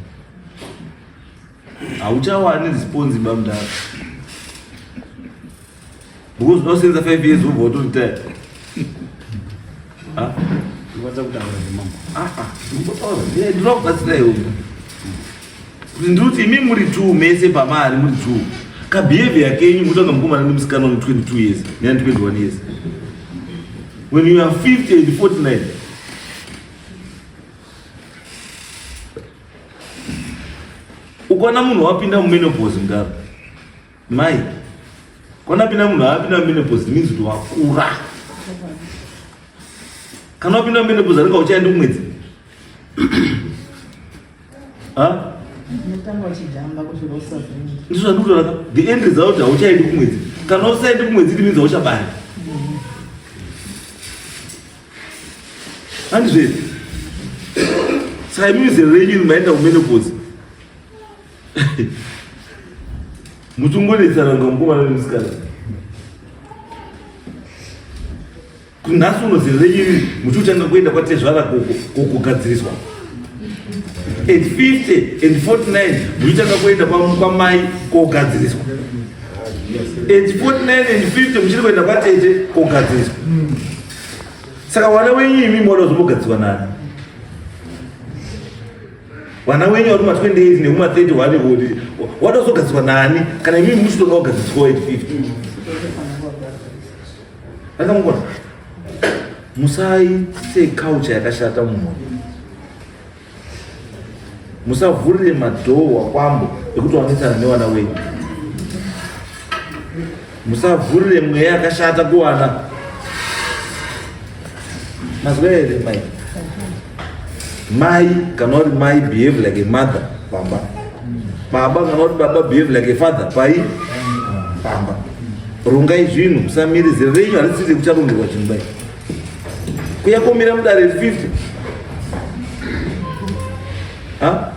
hauchawani response bamudara, because unosenza 5 years wobva watoretire. Ndinokubatsira iwe kuti ndikuti imi muri two mese pamari muri two, kabehavior kenyu mutanga mukomana nemusikana une 22 years neane 21 years when you are 50 and 49. Ukaona munhu wapinda mumenopause mudaro mai, kana pinda munhu apinda mumenopause means kuti wakura. Kana wapinda mumenopause anenge uchaenda kumwedzi. Ha?
Unotanga uchijamba kusvika usazoendi.
Ndizvo zvandikutaura. The end result, hauchaendi kumwedzi. Kana usaendi kumwedzi, it means hauchabari. Handizvo? Saka imimi zero renyu maenda kumenopause muchingonetsana kunga mukomana nemusikana. Nhasi uno zero renyu iri muchiutanga kuenda kwatezvara kokugadziriswa at 50 and 49, muchitanga kuenda kwamai kogadziriswa at 49 and 50, muchiri kuenda kwatete kogadziriswa. Saka vana wenyu imi moda kuzombogadzirwa nani? Vana wenyu vari kuma 28 nekuma 31 kuti wada kuzogadzirwa nani kana imimi muchitonga kugadziriswa at 50? Akamugona. Musaite culture yakashata mumhuri. Musavhurire madhoo wakwambo ekuti wanetsana nevana wenyu. Musavhurire mweya yakashata kuwana. Mazwa here mai? Mai kana uri mai, behave like a mother pamba. Baba kana uri baba, behave like a father pai pamba. Rongai zvinhu, musamiri zera renyu harisiri kucharongerwa chinhu bai. Kuya komira mudare 50. Ha?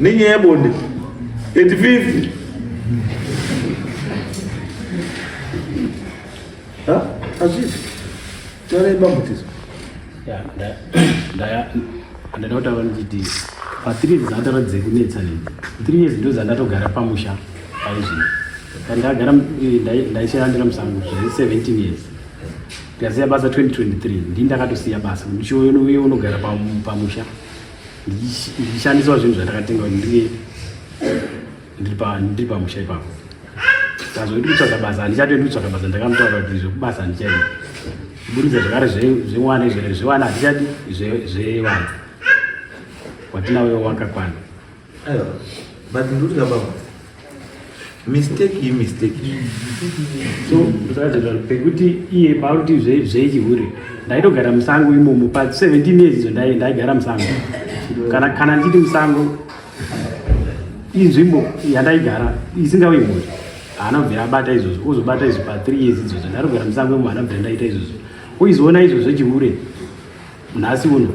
Nenyaya yebonde at 50. Ha? Hazvisi. Tarai bambo tizo.
Ya, ndada kutaura ndichiti pa 3 years dzandataura dzekunetsa nei 3 years ndo dzandatogara pamusha paizvino. Ndagara ndaishandira musango zve 17 years, ndikasiya basa 2023. Ndini ndakatosiya basa ndichiuye unogara pamusha ndichishandisawo zvinhu zvandakatenga kuti ndinge ndiri pamusha ipapo. Tazoti kutsvaga basa handichatoendi kutsvaga basa. Ndakamutaura kuti zvekubasa handichaendi, kuburikidza zvakare zvemwana izvo zvevana handichadi zvevana watinawo wakakwana.
Aiwa, but ndikuti kababa, mistake iyi mistake.
So ndakadzodza pekuti iye pakuti zvechihure, ndaitogara musango imomo pa 17 years idzo. Ndaigara musango, kana ndichiti musango inzvimbo yandaigara isingawi mhuri. Haana kubvira abata izvozvo, ozobata izvo pa 3 years idzodzo ndarogara musango imo. Haana kubvira ndaita izvozvo, oizoona izvo zvechihure nhasi uno.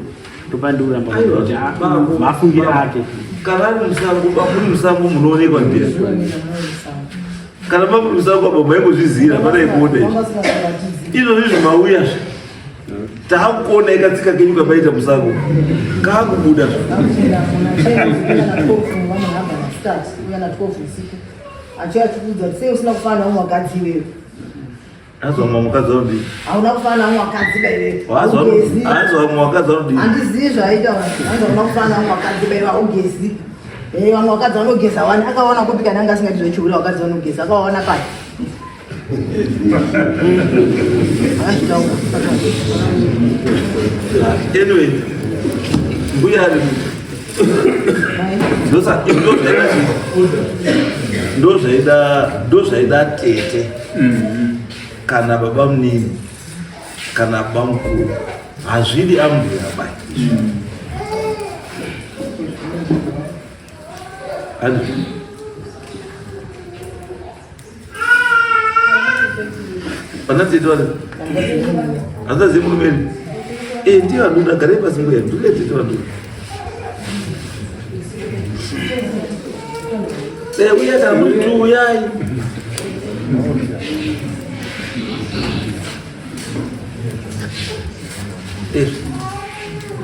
Ndopandikuramba kuti mafungiro ake.
Kana ari musango, muri musango munoonekwa ndira. Kana mamuri musango apa maingozvizira, pana ikuona izvi. Izvozvo izvi mauyazve, taakuona ikatsika kenyu kamaita musango kaakubuda.
Usiku achiuya achikuudza kuti sei usina kufanana naumwe wakadzi iwewe.
Azwa mumwe mukadzi anodii?
Hauna kufanana naumwe wakadzi ba iwewe.
Azwa mumwe wakadzi anodii?
Handizivi zvaaita. Anzi hauna kufanana naumwe wakadzi ba iwe, haugezi. Vamwe vakadzi vanogeza wani. Akaona kupi kana anga asingati zvechihure? Vakadzi vanogeza akawaona pai? Akazvitaura.
Anyway, mbuya ari ndozvaida tete kana baba munini kana baba mukuru, hazvidi ambuya bai. Hazvidi. Pana tete vari hanzazi murume eri ndiye vanduda. Garai pasi mbuya, ndude tete vanduda. Uya kana muri tu, uyai.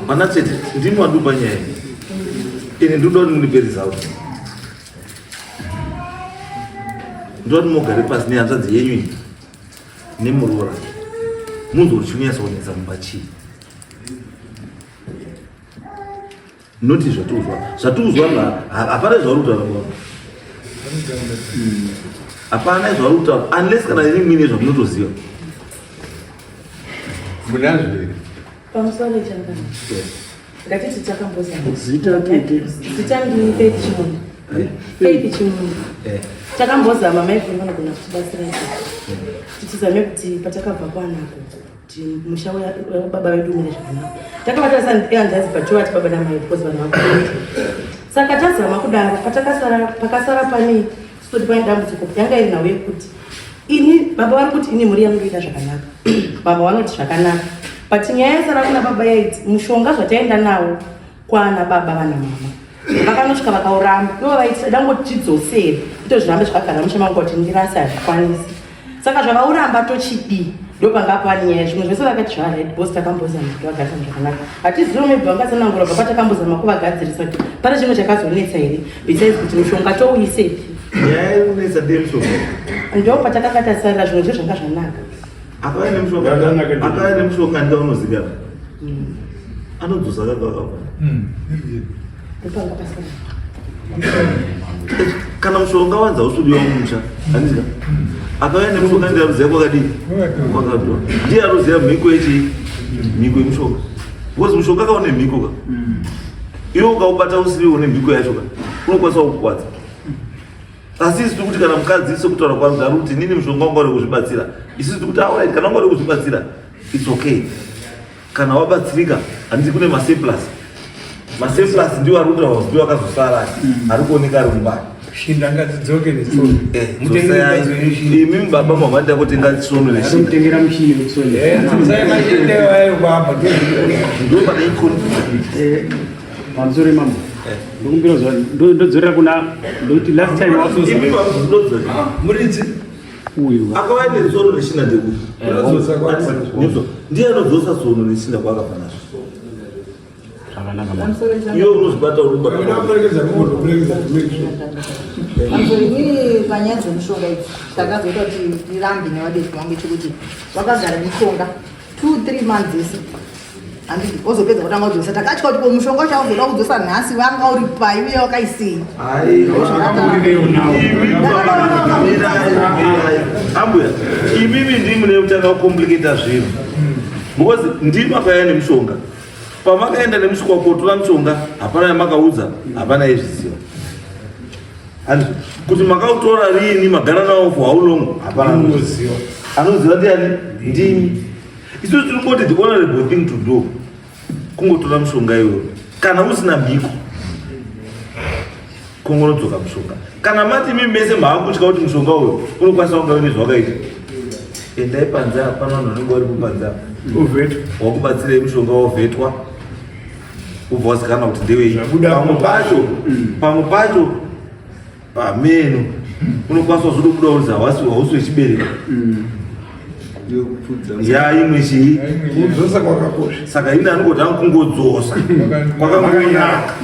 Mana tete, ndimi wandupa nyaya ini. Ndoda kuti mundipe result. Ndoda kuti mugare pasi nehanzvadzi yenyu iyi nemuroora, munzwe kuti chinonyatsonetsa mumba chii, noti zvatiuzwa. Zvatiuzwa hapana zvauri kutaura baba, hapana zvauri kutaura, unless kana imi muine zvamunotoziva.
Munazvo here?
Pamusoro changana, ngatiti takambozama.
Zita tete?
Zita ndini Faith Chimunda. Faith Chimunda. Takambozama, maivhuri vanogona kutibatsira kuti tizame kuti patakabva kwanako kuti musha wababa vedu umire zvakanaka. Takavatarisa hanzvadzi patovati baba namai because vanhu vakuru. Saka tazama kudaro, patakasara pakasara pane soti pane dambudziko yanga iri nhau yekuti ini baba vari kuti ini mhuri yangu ida zvakanaka, baba vanoti zvakanaka, but nyaya yasara kuna baba yaiti mushonga zvataenda nawo kwana baba vana mama vakanosvika vakauramba. Ivo vaiti dangotidzosere ito zvirambe zvakagara musha mangu kuti ndirasi hazvikwanisi. Saka zvavauramba tochidii? Ndo panga pane nyaya. Zvimwe zvese vakati zvaright because takambozama kuti vagarisana zvakanaka. Hatizivo, maybe vangatsanangura bva patakambozama kuvagadzirisa kuti pane chimwe chakazonetsa here besides kuti mushonga touisepi.
Nyaya iri kunetsa ndeyemushonga.
Ndo patakanga tasarira, zvimwe zve zvanga zvanaka.
Akauya nemushonga, akauya nemushonga ndaunozikanwa anodzosa kanga akakwana.
Ndopanga pasara.
Kana mushonga wanza usudiwa mumusha, handizika? Akauya nemushonga ndiye aruziva kwakadii, kwakadwa, ndiye aruziva mhiko yechii, mhiko yemushonga, because mushonga kaune mhiko ka. Iwe ukaubata usiriwo nemhiko yacho ka, unokwanisa kukukwadza. Asi isu tiri kuti kana mukadzi, sekutaura kwangu, ari kuti nini mushonga wanga uri kuzvibatsira, isusu tiri kuti alright, kana wanga uri kuzvibatsira, it's okay kana wabatsirika. Handiti kune masurplus? Masurplus ndiwo ari kutaura, ndiwo akazosara ari kuoneka ari mubani.
Shinda ngadzidzoke netsono.
Imi baba mavanda kutenga tsono neshinda.
Mutengera mushini wekusona.
Dzosai mashinda ayo baba.
Ndo pane iconflict.
Pamusoro mambo, ndokumbira ndodzorera kuna ndokuti last time
Imi
Muridzi.
Uyu
Akauya netsono neshinda ndeuyu. Ndiye anodzosa tsono neshinda kwaakabva nazvo.
Zvakanaka mama.
Iwe unozvibata uri kubata.
Unoperekedza kungotoperekedza to make sure.
Pamusoro inini panyaya dzemishonga idzi takazoita kuti tirambe nevabereki vangu chekuti vakagara mishonga 2 3 months ese, handiti? Wozopedza kutanga kudzosa, takatya kuti ko mushonga wacho auzoda kudzosa nhasi vanga uri pai uye wakaisei?
Ambuya, imimi ndimi mune kutanga kucomplicata zvinhu, because ndimi makauya nemushonga. Pamakaenda nemushonga kotora mushonga, hapana yamakaudza, hapana yezviziva. Handizvo? Kuti makautora riini, magara nawo for how long, hapana
Anoziva.
Anoziva ndiani? Ndimi. Isusu tirikungoti the honorable thing to do kungotora mushonga iwoyo. Kana usina mhiko, kongonodzoka mushonga. Kana mati imi mese maakutya kuti mushonga uyu unokwanisa kunge une zvawakaita, endai panze apa, pana vanhu vanenge varipo panze apa.
Uvhetwa.
Wakubatsirei mushonga wovhetwa, ubva wazikanwa kuti ndewei.
Zvabuda.
Pamwe pacho pameno unokwanisa kuzodobuda unzi hausi wechibereko ya imwe chii.
Kudzosa kwakakosha.
Saka ini anongoti ankungodzosa kwakangonaka.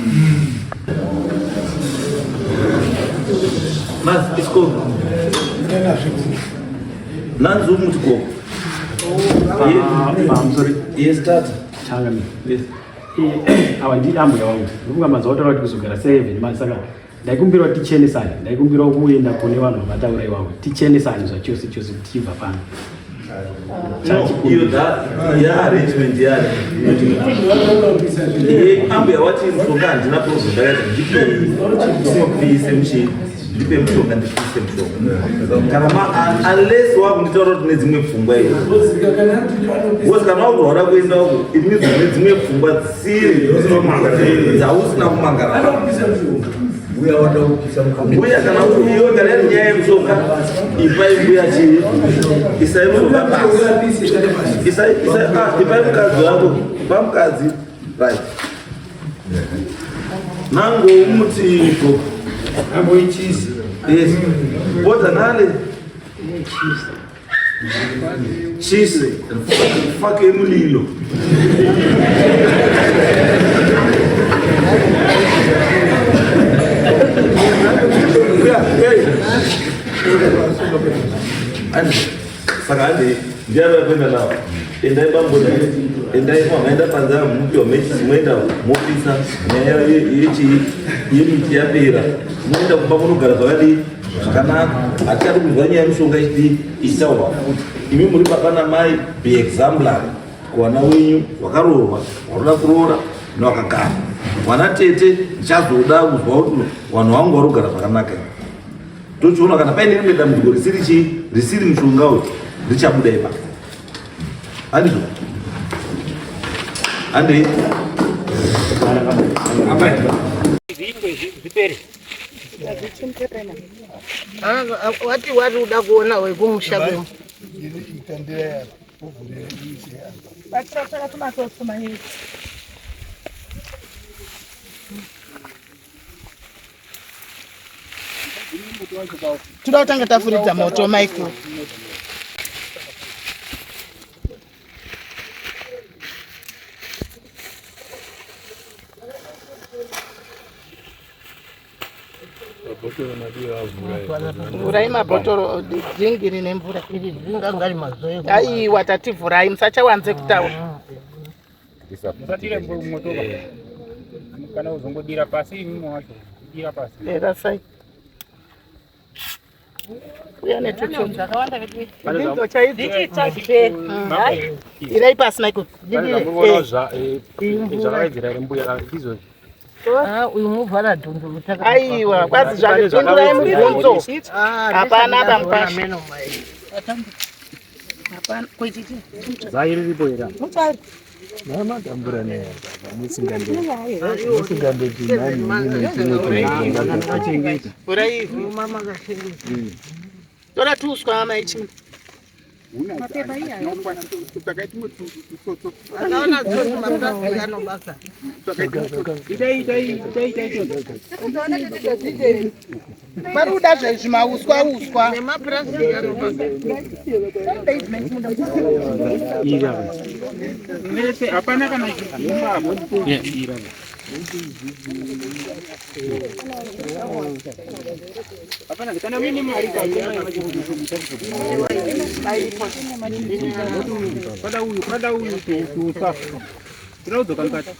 Mazi isko nanzi umuti koko.
Pamusoro.
Yes, tata.
Changami. Ava ndi ambuya wangu. Ndofunga mazuva otaura kuti kuzogara 7 mani, saka ndaikumbira kuti tichenesane. Ndaikumbira kuenda kune vanhu vamataura ivavo, tichenesane zvachose chose tichibva pano.
No, iyo ya arrangement ya ambuya wati mushonga handina problem, ndakaita ndipise muchini, ndipe mushonga, ndipise mushonga. Kana unless wakunditaura kuti nedzimwe pfungwa iyo, because kana wakurwara kuenda uko, it means une dzimwe pfungwa dzisiri dzausina kumangara. Mbuya, kana iyo kana iri nyaya yemushonga, ipai mbuya chii, isai mushonga pasi. Isai, isai, ipai mukadzi wako, ipai mukadzi, right? Nango umutiko.
Amboichisi.
Yes, bodza nale chisi fake mulilo. Yeah, hey. Saka handi ndiani vakuenda navo? Endai bambona, endai, maenda panze, mupiwa mechisi, moenda mopisa nyaya yechii yemiti yapera, moenda kumba munogara zvakadii zvakanaka. Hatichadi kunzwa nyaya yemushonga ichidii ichitaurwa futi. Imi muri baba namai, be exemplary kuvana wenyu wakaroorwa, waroda kuroora nevakagara. Vana tete, ndichazoda kuzwa kuti vanhu vangu vari kugara zvakanaka. Tochiona kana paine rimwe dambudziko risiri chii, risiri mushonga uyu, richabuda ipapo. Handizvo? Handei.
Zvipere.
Wati uda kuona wekumusha kwemu.
Batsira tumatsotso manyika.
Toda kutanga tafuridza moto, Michael. Vhurai mabhotoro, dringi rine mvura. Aiwa, tativhurai, musachawanze kutaura.
Musatire moto kana uzongodira pasi imimo wacho dira pasi.
Erasai uya netutsotso chaidzo. Irai pasi, Michael.
Zvamurikuona zvakawedzera here mbuya ndizvo?
Uyu muvhara dhundu.
Aiwa, kwazi zvakapindurai mubvunzo. Hapana pamupasha.
Zai riripo here?
Namatambura musingandoti nani.
Vhurai, tora tuswa, maichini.
Tsvakai tumwe tutsotso.
Akaona tsotso mapurasitiki anobasa.
Itai itai itai itai.
Pari kuda zvezvimauswa uswa.
Nemapurasitiki anobasa.
Mese hapana kana chigumba apo. Hapana kana mimi mari kada uyu kada uyu tuusa. Tinoudzoka mukati.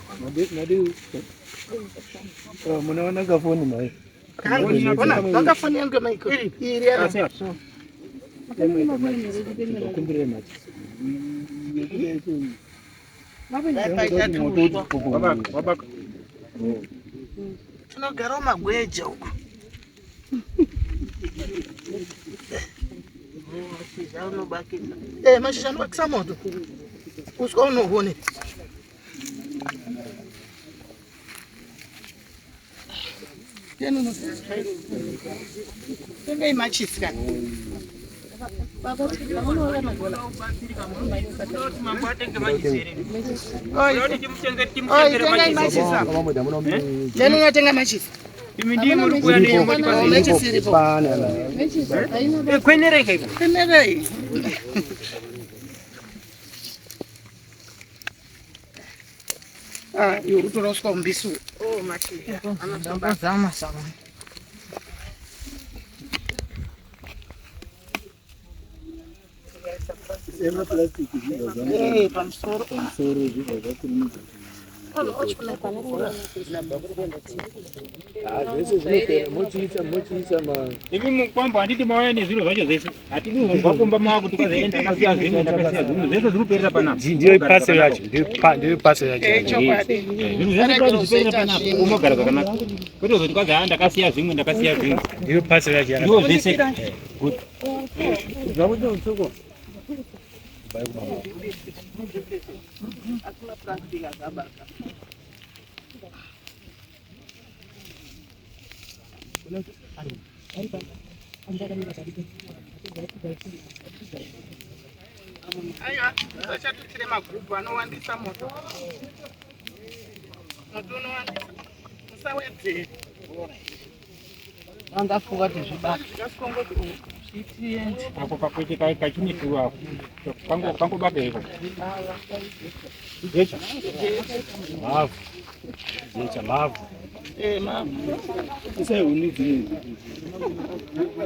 Munaona kafoni mai.
Ona, vakafoni yangu maiko. Iri yana.
Asi apa.
Kumbire machi.
Paita tuuswa.
Wabaka wabaka.
Tinogara magweja uku. Mashizha unobakisa.
Eh, mashizha anobakisa moto. Uswa unohuone. Tengai machisi kana. Oi, tengai machisi apa. Teni unotenga machisi.
Imi ndimi muri kuuya
Oh, machisi iripo.
Kwenereka iko.
Kwenerei. Ah, iwe utora uswa umbisi uyu.
Oh, mashizha.
Ndambozama zama.
Eh, pamusoro.
Pamusoro zvibva zvakurumidza. Zvese zvinopera mochiisa mochiisa ma
Imi mukwambo handiti mauya nezviro zvacho zvese. Hatidi kuzobva kumba mava kuti kwazoenda ndakasiya zvimwe ndakasiya zvimwe zvese zviri kuperera panapa.
Ndiyo parcel yacho, ndiyo parcel yacho.
Eh, chokwadi.
Zvinhu zvese zviri kuperera panapa unogara zvakanaka. Kwete kuzoti kwazi haa ndakasiya zvimwe ndakasiya zvimwe.
Ndiyo parcel yacho.
Ndiwo zvese. Good.
Asi mapurasitiki akabaka.
Aiwa, usachatutire magubhu anowandisa moto. Moto unowandisa. Musawedzere.
Andafunga kuti zvibaka.
Ngasikongoti zvitiende.
Ako kakwete kachine turu ako. Kango kangobaka iko. Jecha.
Mavhu. Jecha mavhu.
Eh, mama.
Isai huni dzimwe.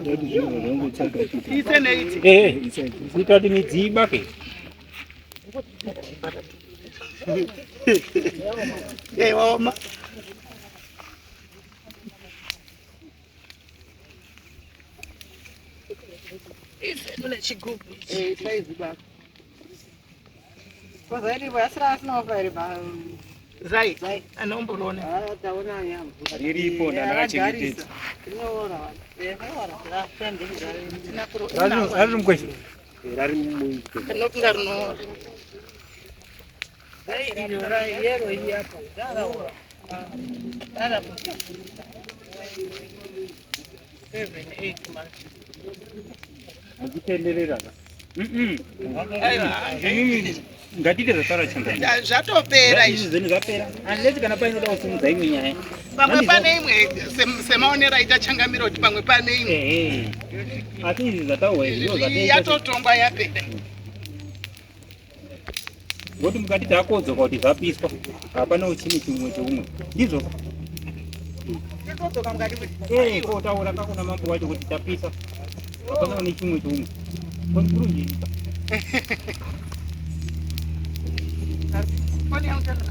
Ndati zvinhu zvangotsaka chete.
Ise neiti.
Eh, kuita kuti midzi ibake.
Eh, waoma. Ise mune chigubhu ichi.
Eh, taizvibaka. Kwazairipo asira asinaofa here pa
Zai, anomboriona.
Ah, taona yamvura.
Riripo ndandakachengetedza.
Rinoora. Eh, rinoora.
Rari mukweshe.
Rari mukweshe.
Rinokunga rinoora.
Yero iyi apa. Raraora. Rara.
7, 8 months.
Achitenderera. Ngatiite zvataura changa.
Zvatopera
izvi. Zvinhu zvapera. Unless kana painoda kusimudza imwe nyaya.
Pamwe pane imwe semaonero aita changamiro kuti pamwe pane imwe.
Asi izvi zvataurwa izvi ndizvo zvataita.
Yatotongwa yapera.
Ngokuti mukati takodzoka kuti zvapiswa. Hapana uchini chimwe cheumwe. Ndizvo.
Tikodzoka mukati kuti.
Eh, kotaura kakuna mambo wacho kuti tapisa. Hapana nechimwe cheumwe. Kurunjirika.
Foni yangu tana.